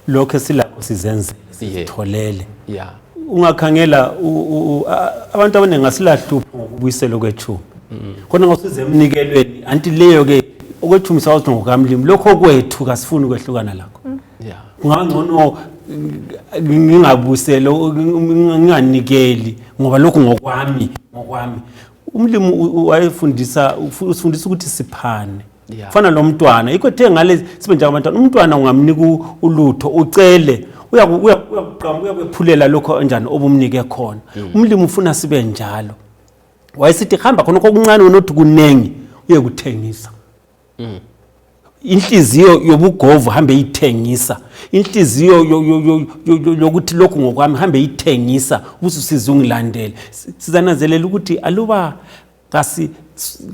lokho esilakho sizenze sitholele. Yeah. Ungakhangela abantu abaningi ngasilahlupho ngokubuyisela kwethu. Khona ngosize emnikelweni anti leyo ke okwethumisa wathi ngokamlimi lokho kwethu kasifuni ukwehlukana lakho. Yeah. Ngangcono ngingabuselo nginganikeli ngoba lokho ngokwami. Umlimi wayefundisa ukuthi siphane. Fana lo mntwana ikho the ngale sibe njengabantwana umntwana ungamnika ulutho ucele uyakuphulela lokho kanjani obumnike khona. Umlimi ufuna sibe njalo. Wayesithi hamba khona okuncane unothi kunengi uyekuthengisa. Inhliziyo yobugovu hambe ithengisa. Inhliziyo yokuthi lokhu ngokwami hambe ithengisa ukuthi sizungilandele. Sizanazelela ukuthi aluba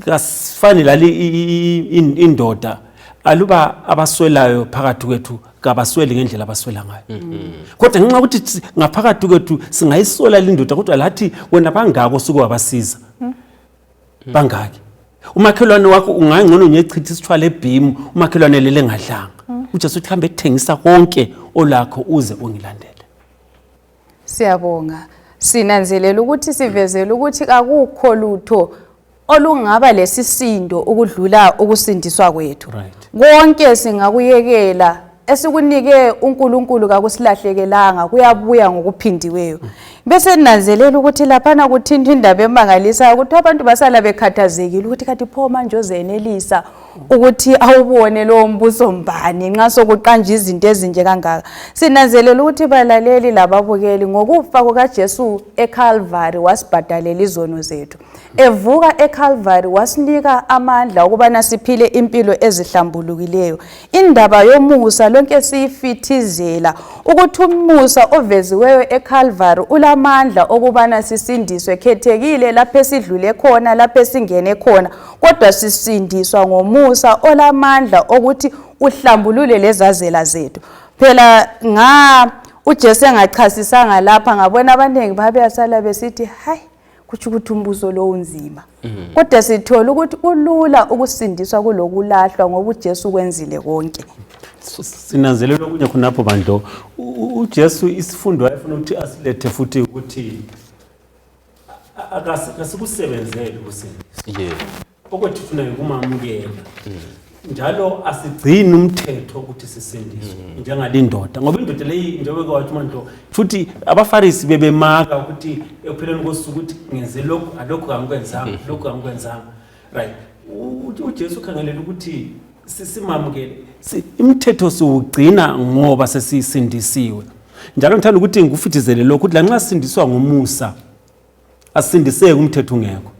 kasifani lali indoda aluba abaswelayo phakathi kwethu kabasweli ngendlela abaswela ngayo. Kodwa ngenxa ukuthi ngaphakathi kwethu singayisola lindoda kodwa lathi wena bangako suku wabasiza. Bangaki? Umakhelwane wakho ungangcono nyechitha isithwala ebhimu umakhelwane lele ngadlanga. Ujesu uthi hambe ethengisa konke olakho uze ungilandele. Siyabonga. Sinanzelela ukuthi sivezele ukuthi akukho lutho olungaba lesisindo ukudlula ukusindiswa kwethu. Konke singakuyekela esikunike uNkulunkulu kakusilahlekelanga kuyabuya ngokuphindiweyo. Bese nanzelela ukuthi laphana kuthinta indaba emangalisa ukuthi abantu basala bekhathazekile ukuthi kathi pho manje ozenelisa ukuthi awubone lo mbuso mbani nxa sokuqanja izinto ezinje kangaka. Sinanzelela ukuthi balaleli lababukeli ngokufa kukaJesu eCalvary wasibhadalela izono zethu. Evuka eCalvary wasinika amandla ukubana siphile impilo ezihlambulukileyo. Indaba yomusa lonke siyifithizela ukuthi umusa oveziweyo eCalvary ulamandla okubana sisindiswe khethekile lapho esidlule khona lapho esingene khona kodwa sisindiswa ngomusa olamandla ukuthi uhlambulule lezazela zethu. Phela uJesu engachasisanga lapha ngabona abaningi babeyasala besithi hayi kuthi ukuthi umbuso lo unzima. Kodwa sithola ukuthi ulula ukusindiswa kulokulahlwa ngoba uJesu kwenzile konke. Sinanzelela okunye khonapho bandlo uJesu isifundo ayefuna ukuthi asilethe futhi ukuthi akasikusebenzele ukusindisa. Okwethu funa ukumamukela. Njalo asigcini umthetho ukuthi sisindiswe njengalindoda ngoba indoda leyi njengoba kwathi mandlo futhi abafarisi bebemaka ukuthi ekupheleni kosuku ukuthi ngenze lokho alokho angikwenzanga lokho angikwenzanga. Right. uJesu ukhangelela ukuthi sisimamukele imithetho siwugcina ngoba sesisindisiwe. Njalo ngithanda ukuthi ngikufithizele lokho ukuthi lanxa sindiswa ngomusa asindiseke umthetho ungekho.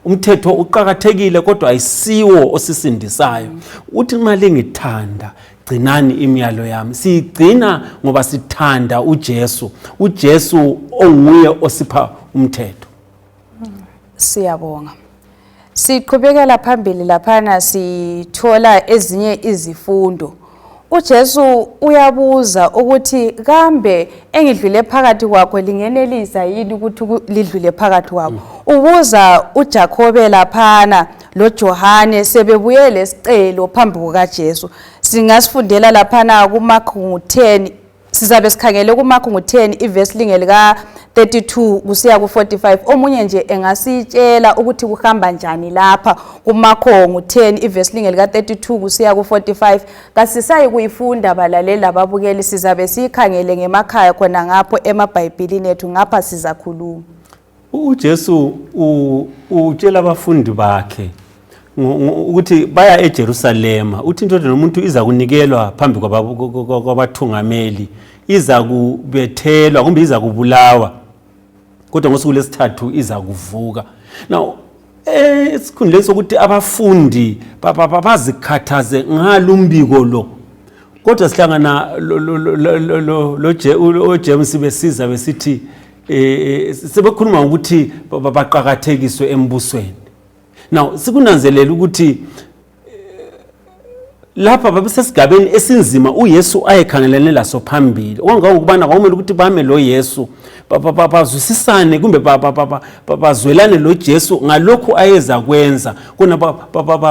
Umthetho uqhakathekile kodwa ayisiwo osisindisayo. Uthi imali ngithanda gcinani imiyalo yami. Sigcina ngoba sithanda uJesu. uJesu onguye osipha umthetho. Siyabonga. Siqhubekela phambili laphana sithola ezinye izifundo. uJesu uyabuza ukuthi kambe engidlule phakathi kwakho lingenelisa yini ukuthi lidlule phakathi kwakho. ubuza uJakobe laphana loJohane sebebuye lesicelo phambi kukaJesu. Singasifundela laphana kuMakho 10, sizabe sikhangele kuMakho 10 ivesi lingelika 32 kusiya ku 45. Omunye nje engasitshela ukuthi kuhamba njani lapha kuMakho 10 ivesi lingelika 32 kusiya ku 45. Kasisayi kuyifunda balalela lababukeli, sizabe sikhangele ngemakhaya khona ngapho emabhayibhelini ethu, ngapha sizakhuluma. uJesu utshela abafundi bakhe ukuthi baya eJerusalema, uthi into nomuntu iza kunikelwa phambi kwabathungameli, iza kubethelwa kumbe iza kubulawa, kodwa ngosuku lesithathu iza kuvuka. Now esikhundleni sokuthi abafundi bazikhathaze ngalumbiko lo, kodwa sihlangana lo James besiza besithi sebekhuluma ukuthi baqhakathekiswe embusweni. Now sikunanzelela ukuthi lapha babesesigabeni esinzima uYesu ayekhangelene laso phambili, okungakubana kwamele ukuthi bame lo Yesu bazwisisane kumbe bazwelane lo Jesu ngalokho ayeza kwenza, kuna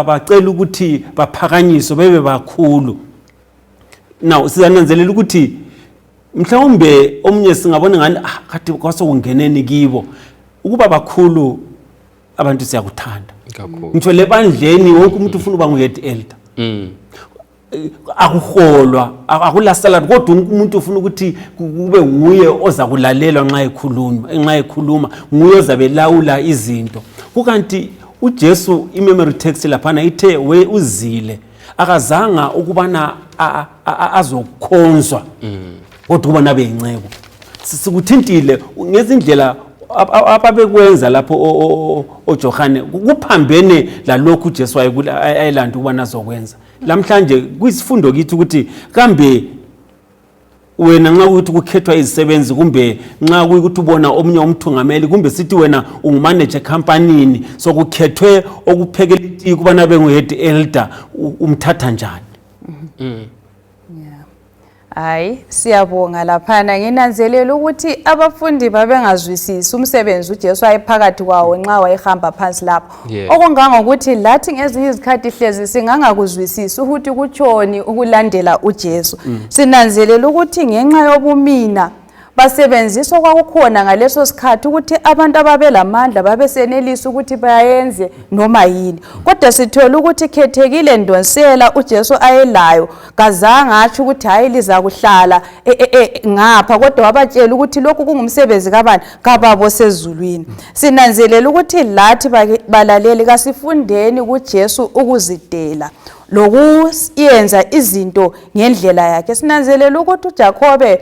bacela ukuthi baphakanyiswe bebe bakhulu. Now sizananzelela ukuthi mhlawumbe omunye singabona ngani kade kwasokungeneni kibo ukuba bakhulu. Abantu siyakuthanda ngitho lebandleni wonke umuntu ufuna uba ngu-head elder, akuholwa akulasala, kodwa umuntu ufuna ukuthi kube nguye oza kulalelwa nxa ekhuluma, nguye ozabe lawula izinto. Kukanti uJesu imemory text laphana ithe we uzile, akazanga ukubana azokhonzwa kodwa kuba nabe incebo. Sikuthintile ngezindlela ababekwenza lapho oJohane kuphambene lalokhu uJesu ayelanda ukuba nazokwenza. Lamhlanje kuyisifundo kithi ukuthi kambe wena nxa ukuthi kukhethwa izisebenzi kumbe nxa ukuthi ubona omunye umthungameli kumbe sithi wena ungumanager company sokukhethwe okuphekela iti kuba nabe ngu-head elder, umthatha njani? Hayi, siyabonga laphana. Nginanzelela ukuthi abafundi babengazwisisi umsebenzi uJesu ayephakathi kwawo nxa wayehamba phansi lapho. Okungangokuthi lathi ngezinye izikhathi hlezi singangakuzwisisi ukuthi kutshoni ukulandela uJesu. Sinanzelela ukuthi ngenxa yobumina basebenziswa kwakukhona ngaleso sikhathi ukuthi abantu ababelamandla babesenelisa ukuthi bayenze noma yini. Kodwa sithola ukuthi khethekile ndonsela uJesu ayelayo kazange atsho ukuthi hayi liza kuhlala ngapha, kodwa wabatshela ukuthi lokhu kungumsebenzi kabani kababo sezulwini. Sinanzelela ukuthi lathi balaleli kasifundeni kuJesu ukuzidela lokuyenza izinto ngendlela yakhe. Sinanzelela ukuthi uJakobe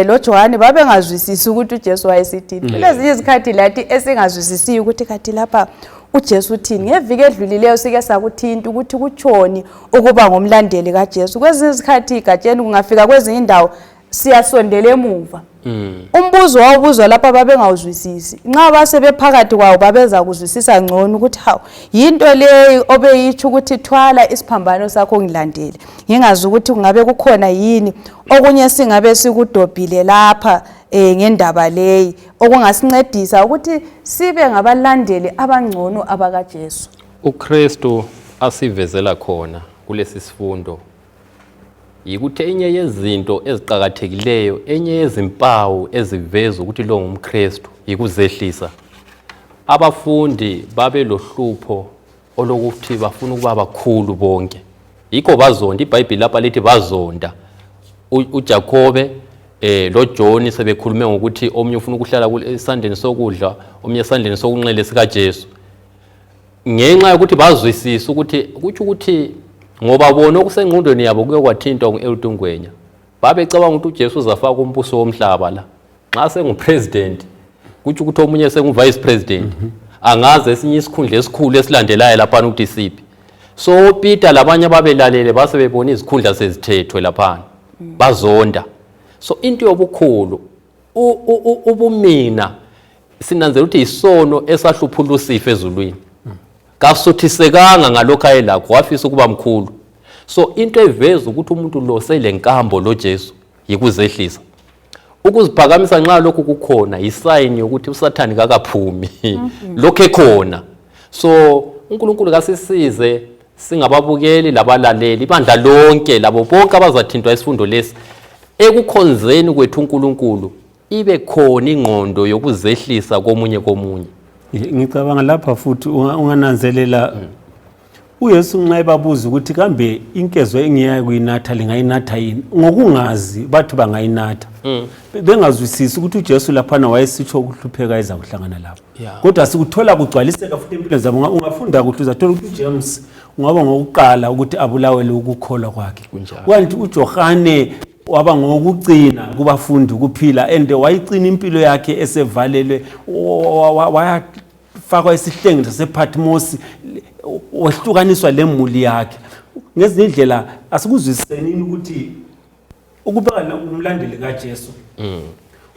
loJohane babengazwisisi ukuthi uJesu wayesithini. Kulezinye izikhathi lathi esingazwisisi ukuthi kathi lapha uJesu uthini. Ngeviki edlulileyo sike sakuthinta ukuthi kutshoni ukuba ngomlandeli kaJesu. Kwezinye izikhathi igatsheni kungafika kwezinye indawo siyasondela emuva. Umbuzo wawubuzwa lapha babengawuzwisisi. Nxa basebephakathi kwawo babeza kuzwisisa ngcono ukuthi hawu yinto leyo obeyitsho ukuthi thwala isiphambano sakho ngilandele. Ngingazi ukuthi kungabe kukhona yini okunye singabe sikudobhile lapha ngendaba leyi okungasincedisa ukuthi sibe ngabalandeli abangcono abakaJesu. uKristu asivezela khona kulesi sifundo yikuthi enye yezinto eziqhakathekileyo, enye yezimpawu eziveza ukuthi lo ngumKristu yikuzehlisa. Abafundi babe lohlupho olokuthi bafuna ukuba bakhulu bonke, yikho bazonda. iBhayibheli lapha lithi bazonda. uJakobe loJohn sebekhulume ngokuthi omunye ufuna ukuhlala esandleni sokudla, omunye esandleni sokunxele sikaJesu, ngenxa yokuthi bazwisisa ukuthi kuthi ukuthi ngoba bona okusengqondweni yabo kuye kwathintwa ngu-Eltungwenya. Babecabanga ukuthi uJesu uzafaka umbuso womhlaba la. Nxa sengupresident, kuthi ukuthi omunye sengu-vice president, angaze esinye isikhundla esikhulu esilandelayo lapha ukuthi siphi. So Peter labanye ababelalele base bebona izikhundla sezithethwe lapha, bazonda. So into yobukhulu ubumina sinanzela ukuthi isono esahlupha uLucifer ezulwini. Kasuthisekanga ngalokho ayelakho, wafisa ukuba mkhulu. So into eveza ukuthi umuntu lo selenkambo lo Jesu yikuzehlisa. ukuziphakamisa nxa lokhu kukhona isayini yokuthi usathani kakaphumi lokho ekhona. So uNkulunkulu kasisize singababukeli labalaleli ibandla lonke labo bonke abazathintwa isifundo lesi ekukhonzeni kwethu uNkulunkulu ibe khona ingqondo yokuzehlisa komunye. Ngicabanga lapha futhi ungananzelela uYesu nxa ebabuza ukuthi kambe inkezo engiyayo kuyinatha lingayinatha yini ngokungazi bathu bangayinatha bengazwisisi ukuthi uJesu laphana wayesitsho ukuhlupheka ezakuhlangana lapho kodwa sikuthola kugcwaliseka futhi empilweni zabo. Ungafunda ukuthi uzathola ukuthi uJames ungaba ngokuqala ukuthi abulawele ukukholwa kwakhe, kanti uJohane waba ngokugcina kubafundi ukuphila and wayigcina impilo yakhe esevalelwe wayafakwa esihlengeni sasePatmos wahlukaniswa lemuli yakhe. Ngezinye indlela asikuzwisiseni ukuthi ukubeka umlandeli kaJesu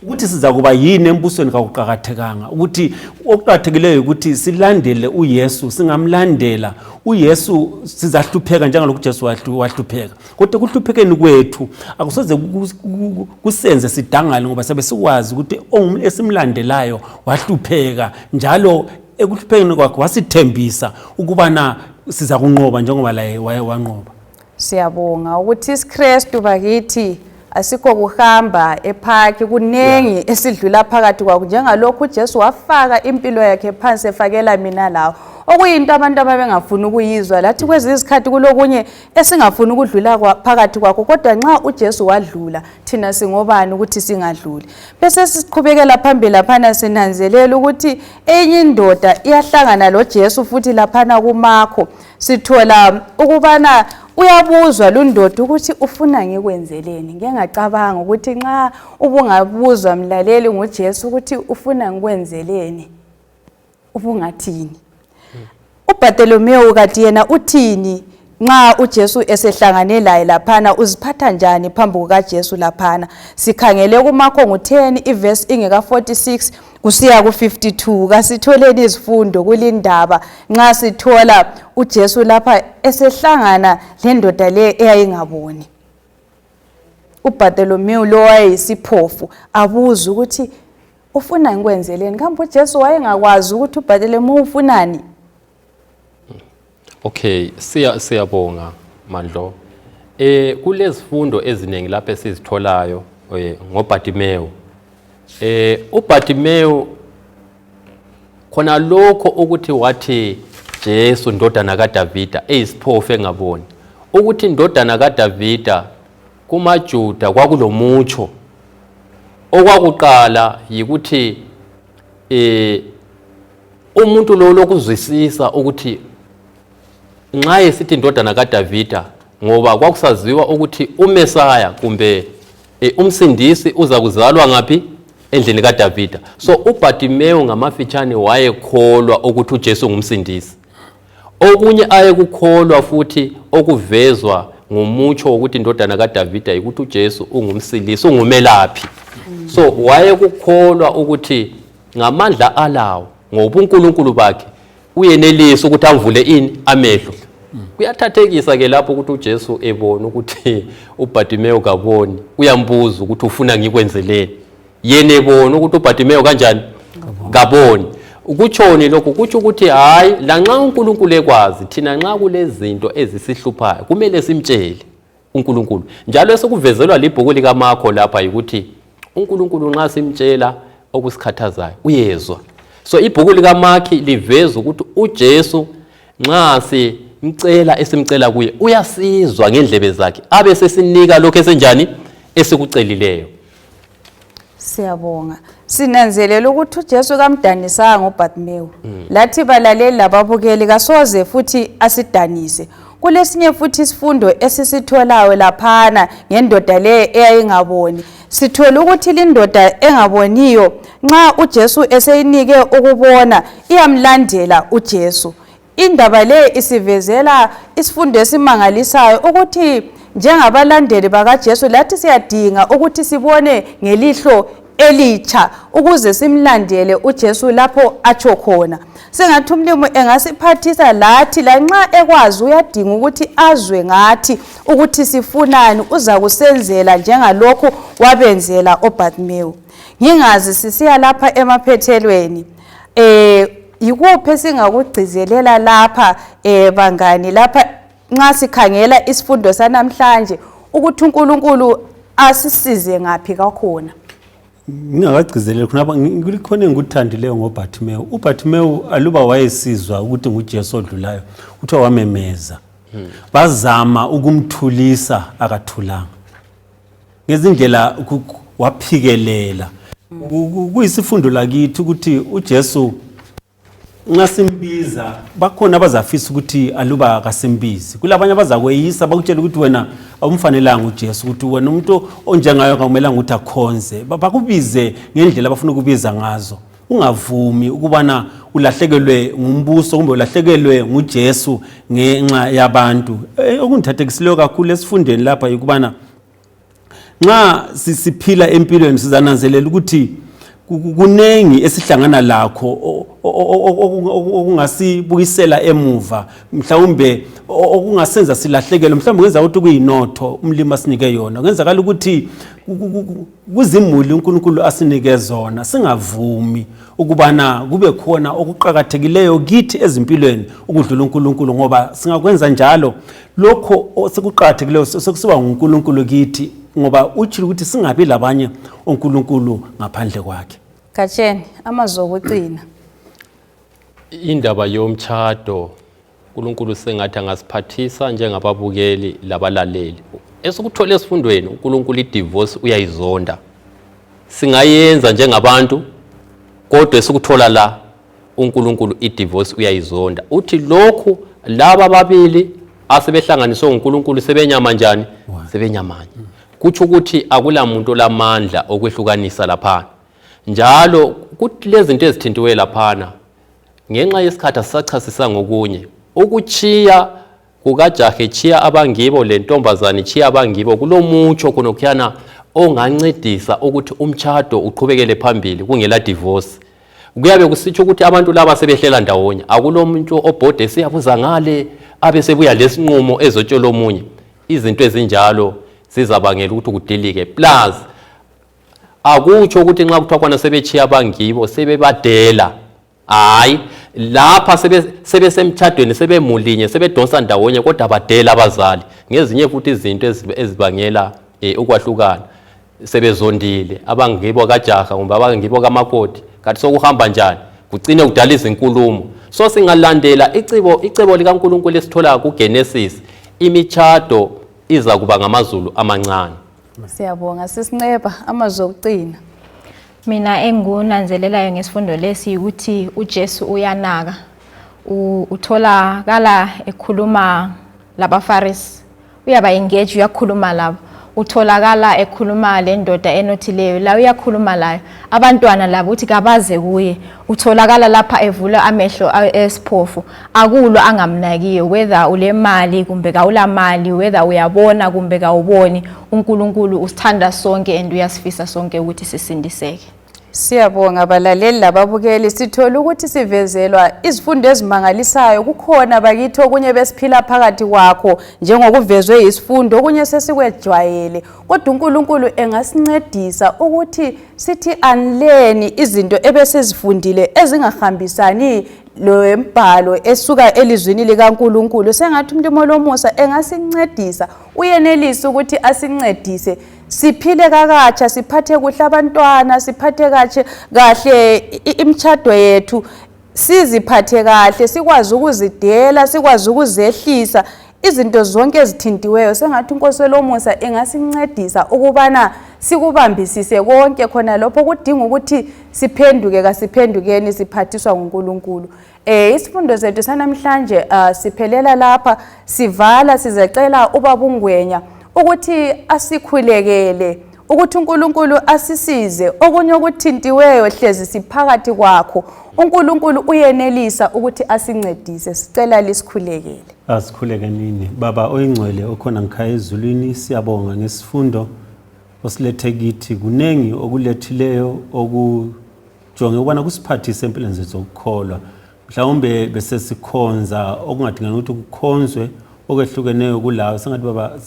ukuthi siza kuba yini embusweni kakuqakathekanga, ukuthi okuqakathekileyo ukuthi silandele uYesu, singamlandela uYesu sizahlupheka njengalokhu uJesu wahlupheka. Kodwa kuhluphekeni kwethu akusoze kusenze sidangale ngoba sabe sikwazi ukuthi esimlandelayo wahlupheka njalo ekuhluphekeni kwakhe wasithembisa ukubana siza kunqoba njengoba laye wanqoba. Siyabonga ukuthi isiKristu bakithi asikho kuhamba ephaki kunengi esidlula phakathi kwakho njengalokhu uJesu wafaka impilo yakhe phansi efakela mina lawo okuyinto abantu ababengafuni ukuyizwa lathi kwezi izikhathi kulokunye esingafuni ukudlula phakathi kwakho kodwa nxa uJesu wadlula thina singobani ukuthi singadluli. Bese siqhubekela phambili laphana sinanzelela ukuthi enye indoda iyahlangana loJesu futhi laphana kuMakho sithola ukubana uyabuzwa lundoda ukuthi ufuna ngikwenzeleni. Ngeke ngacabanga ukuthi nxa ubungabuzwa mlaleli ngoJesu ukuthi ufuna ngikwenzeleni ubungathini. uBartholomew kati yena uthini nxa uJesu esehlangane laye laphana uziphatha njani phambi kukaJesu laphana. Sikhangele kuMakho ngo10 iverse ingeka 46 kusiya ku52 kasitholeni izifundo kulindaba nxa sithola uJesu lapha esehlangana lendoda le eyayingaboni. uBartholomew lo wayesiphofu abuza ukuthi ufuna ngikwenzeleni kambe uJesu wayengakwazi ukuthi uBartholomew ufunani. Okay, siyabonga Mandlo. Kulezifundo eziningi lapha esizitholayo ngoBartimew. uBartimew khona lokho ukuthi wathi Jesu ndodana kaDavida eyisiphofu engaboni ukuthi ndodana kaDavida kumaJuda kwakulomutsho okwakuqala yikuthi umuntu lo lokuzwisisa ukuthi nxa esithi ndodana kaDavida ngoba kwakusaziwa ukuthi uMesaya kumbe umsindisi uza kuzalwa ngapi endlini kaDavida. So uBartimew ngamafitshane wayekholwa ukuthi uJesu ngumsindisi. Okunye ayekukholwa futhi okuvezwa ngomutsho ukuthi indodana kaDavida ukuthi uJesu ungumsilisi ungumelaphi. So wayekukholwa ukuthi ngamandla alawo ngobuNkulunkulu bakhe uyenelisa ukuthi amvule ini amehlo. Kuyathathekisa ke lapho ukuthi uJesu ebona ukuthi uBartimew kaboni uyambuza ukuthi ufuna ngikwenzeleni. Yena ebona ukuthi uBartimew kanjani kaboni. Ukutshoni lokho kutsho ukuthi hayi lanxa uNkulunkulu ekwazi thina nxa kulezinto ezisihluphayo kumele simtshele uNkulunkulu. Njalo esikuvezelwa libhuku likaMakho lapha ukuthi uNkulunkulu nxa simtshela okusikhathazayo uyezwa. So ibhuku likaMakho liveza ukuthi uJesu nxa esimcela kuye uyasizwa ngendlebe zakhe abe sesinika lokho esenjani esikucelileyo. Siyabonga. Sinanzelela ukuthi uJesu kamdanisanga uBartimew. Lathi balaleli lababukeli kasoze futhi asidanise. Kulesinye futhi isifundo esisitholayo laphana ngendoda le eyayingaboni. Sithola ukuthi lindoda engaboniyo nxa uJesu eseyinike ukubona iyamlandela uJesu. Indaba le isivezela isifundo esimangalisayo ukuthi njengabalandeli bakaJesu lathi siyadinga ukuthi sibone ngelihlo elitsha ukuze simlandele uJesu lapho atsho khona. Sengathi umlimo engasiphathisa lathi lanxa ekwazi uyadinga ukuthi azwe ngathi ukuthi sifunani, uza kusenzela njengalokho wabenzela oBartimaeus. Ngingazi sisiya lapha emaphethelweni yikuphi singakugcizelela lapha bangani lapha nxa sikhangela isifundo sanamhlanje ukuthi uNkulunkulu asisize ngapi kakhona. Ngingakagcizeleli khonapha ngilikhona engikuthandileyo ngoBartimaeus. uBartimaeus aluba wayesizwa ukuthi nguJesu odlulayo uthiwa wamemeza. Bazama ukumthulisa akathulanga. Ngezindlela waphikelela. Kuyisifundo lakithi ukuthi uJesu nxa simbiza bakhona abazafisa ukuthi aluba akasimbizi. Kulabanye abazakweyisa bakutshela ukuthi wena awumfanelanga uJesu, ukuthi wena umuntu onjengayo akumelanga ukuthi akhonze. Bakubize ngendlela abafuna ukubiza ngazo. Ungavumi ukubana ulahlekelwe ngumbuso kumbe ulahlekelwe nguJesu ngenxa yabantu. Okungithathekisileyo kakhulu esifundeni lapha yikubana nxa siphila empilweni sizananzelela ukuthi kunengi esihlangana lakho okungasibuyisela emuva, mhlawumbe okungasenza silahlekelwe, mhlawumbe kwenza ukuthi kuyinotho umlimi asinike yona, kwenzakala ukuthi kuzimuli uNkulunkulu asinike zona. Singavumi ukubana kube khona okuqhakathekileyo kithi ezimpilweni ukudlula uNkulunkulu, ngoba singakwenza njalo lokho sekuqhakathekileyo sekusiba uNkulunkulu kithi, ngoba uthi ukuthi singabi labanye oNkulunkulu ngaphandle kwakhe. Katsheni amazwi okucina. Indaba yomtshado uNkulunkulu sengathi angasiphathisa njengababukeli labalaleli. Esikuthole esifundweni uNkulunkulu idivorce uyayizonda. Singayenza njengabantu kodwa esikuthola la uNkulunkulu idivorce uyayizonda. Uthi lokhu laba babili asebehlanganiswe uNkulunkulu sebenyama njani? Sebenyamanye. Kuthi ukuthi akula muntu olamandla okwehlukanisa lapha. Njalo kuthi lezi zinto ezithintiwe laphana ngenxa yesikhathi asisachasisa ngokunye ukuchiya kukaJahe chiya abangibo lentombazane chiya abangibo kulomutsho khonokhuyana ongancedisa ukuthi umtshado uqhubekele phambili kungela divorce. Kuyabe kusitsho ukuthi abantu laba sebehlela ndawonye, akulomuntu obhode siyabuza ngale abe sebuya lesinqumo ezotshola omunye. Izinto ezinjalo sizabangela ukuthi kudilike. Plus akutsho ukuthi nxa kuthiwa khona sebechiya abangibo sebebadela. Hayi, lapha sebesemtshadweni sebemulinye sebedonsa ndawonye kodwa badela abazali. Ngezinye futhi izinto ezibangela ukwahlukana. Sebezondile abangibo kaJaha kumbe abangibo kamakoti. Kanti sokuhamba njani? Kugcine kudala izinkulumo. So singalandela icebo likaNkulunkulu esithola kuGenesis, imitshado iza kuba ngamazulu amancane. Siyabonga sisinceba amazwi okucina. Mina engunanzelelayo ngesifundo lesi ukuthi uJesu uyanaka. Utholakala ekhuluma labaFarisi. Uyaba engage uyakhuluma labo. Utholakala ekhuluma lendoda enothileyo la uyakhuluma layo. Abantwana labo uthi kabaze kuye. Utholakala lapha evula amehlo esiphofu. Akulo angamnakiyo whether ulemali kumbe kawulamali, whether uyabona kumbe kawuboni. uNkulunkulu usithanda sonke and uyasifisa sonke ukuthi sisindiseke. Siyabonga abalaleli lababukeli, sithola ukuthi sivezelwa izifundo ezimangalisayo. Kukhona bakithi okunye besiphila phakathi kwakho njengokuvezwe isifundo, okunye sesikwejwayele, kodwa uNkulunkulu engasincedisa ukuthi sithi anleni izinto ebesizifundile ezingahambisani lembhalo esuka elizwini likaNkulunkulu. Sengathi umlimo lomusa engasincedisa, uyenelisa ukuthi asincedise siphile kakatsha, siphathe kuhle abantwana, siphathe kahle imtshado yethu, siziphathe kahle, sikwazi ukuzidela, sikwazi ukuzehlisa izinto zonke ezithintiweyo. Sengathi uNkosi lomusa engasincedisa ukubana sikubambisise konke khona lapho kudinga ukuthi siphenduke kasiphendukeni siphathiswa nguNkulunkulu. Isifundo zethu sanamhlanje siphelela lapha, sivala sizacela ubabungwenya ukuthi asikhulekele, ukuthi uNkulunkulu asisize okunye okuthintiweyo hlezi siphakathi kwakho. uNkulunkulu uyenelisa ukuthi asincedise, sicela lisikhulekele. Asikhuleke nini Baba oyingcwele okhona ngikhaya ezulwini, siyabonga ngesifundo osilethe kithi kunengi okulethileyo okujonge ukubana kusiphathise empilweni zethu zokukholwa. Mhlawumbe bese sikhonza okungadingani ukuthi kukhonzwe okwehlukeneyo kulawo, sengathi baba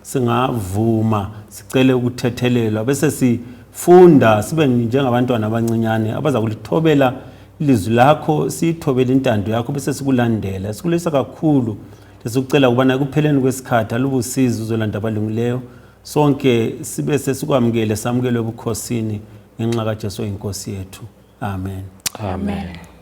singavuma sicele ukuthethelelwa bese sifunda sibe njengabantwana abancinyane abaza kulithobela ilizwi lakho, siyithobele intando yakho bese sikulandela. Sikulisa kakhulu lesikucela ukubana ekupheleni kwesikhathi alubusizi uzolanda abalungileyo, sonke sibe sesikwamukele samukele ebukhosini ngenxa kaJesu inkosi yethu. Amen. Amen.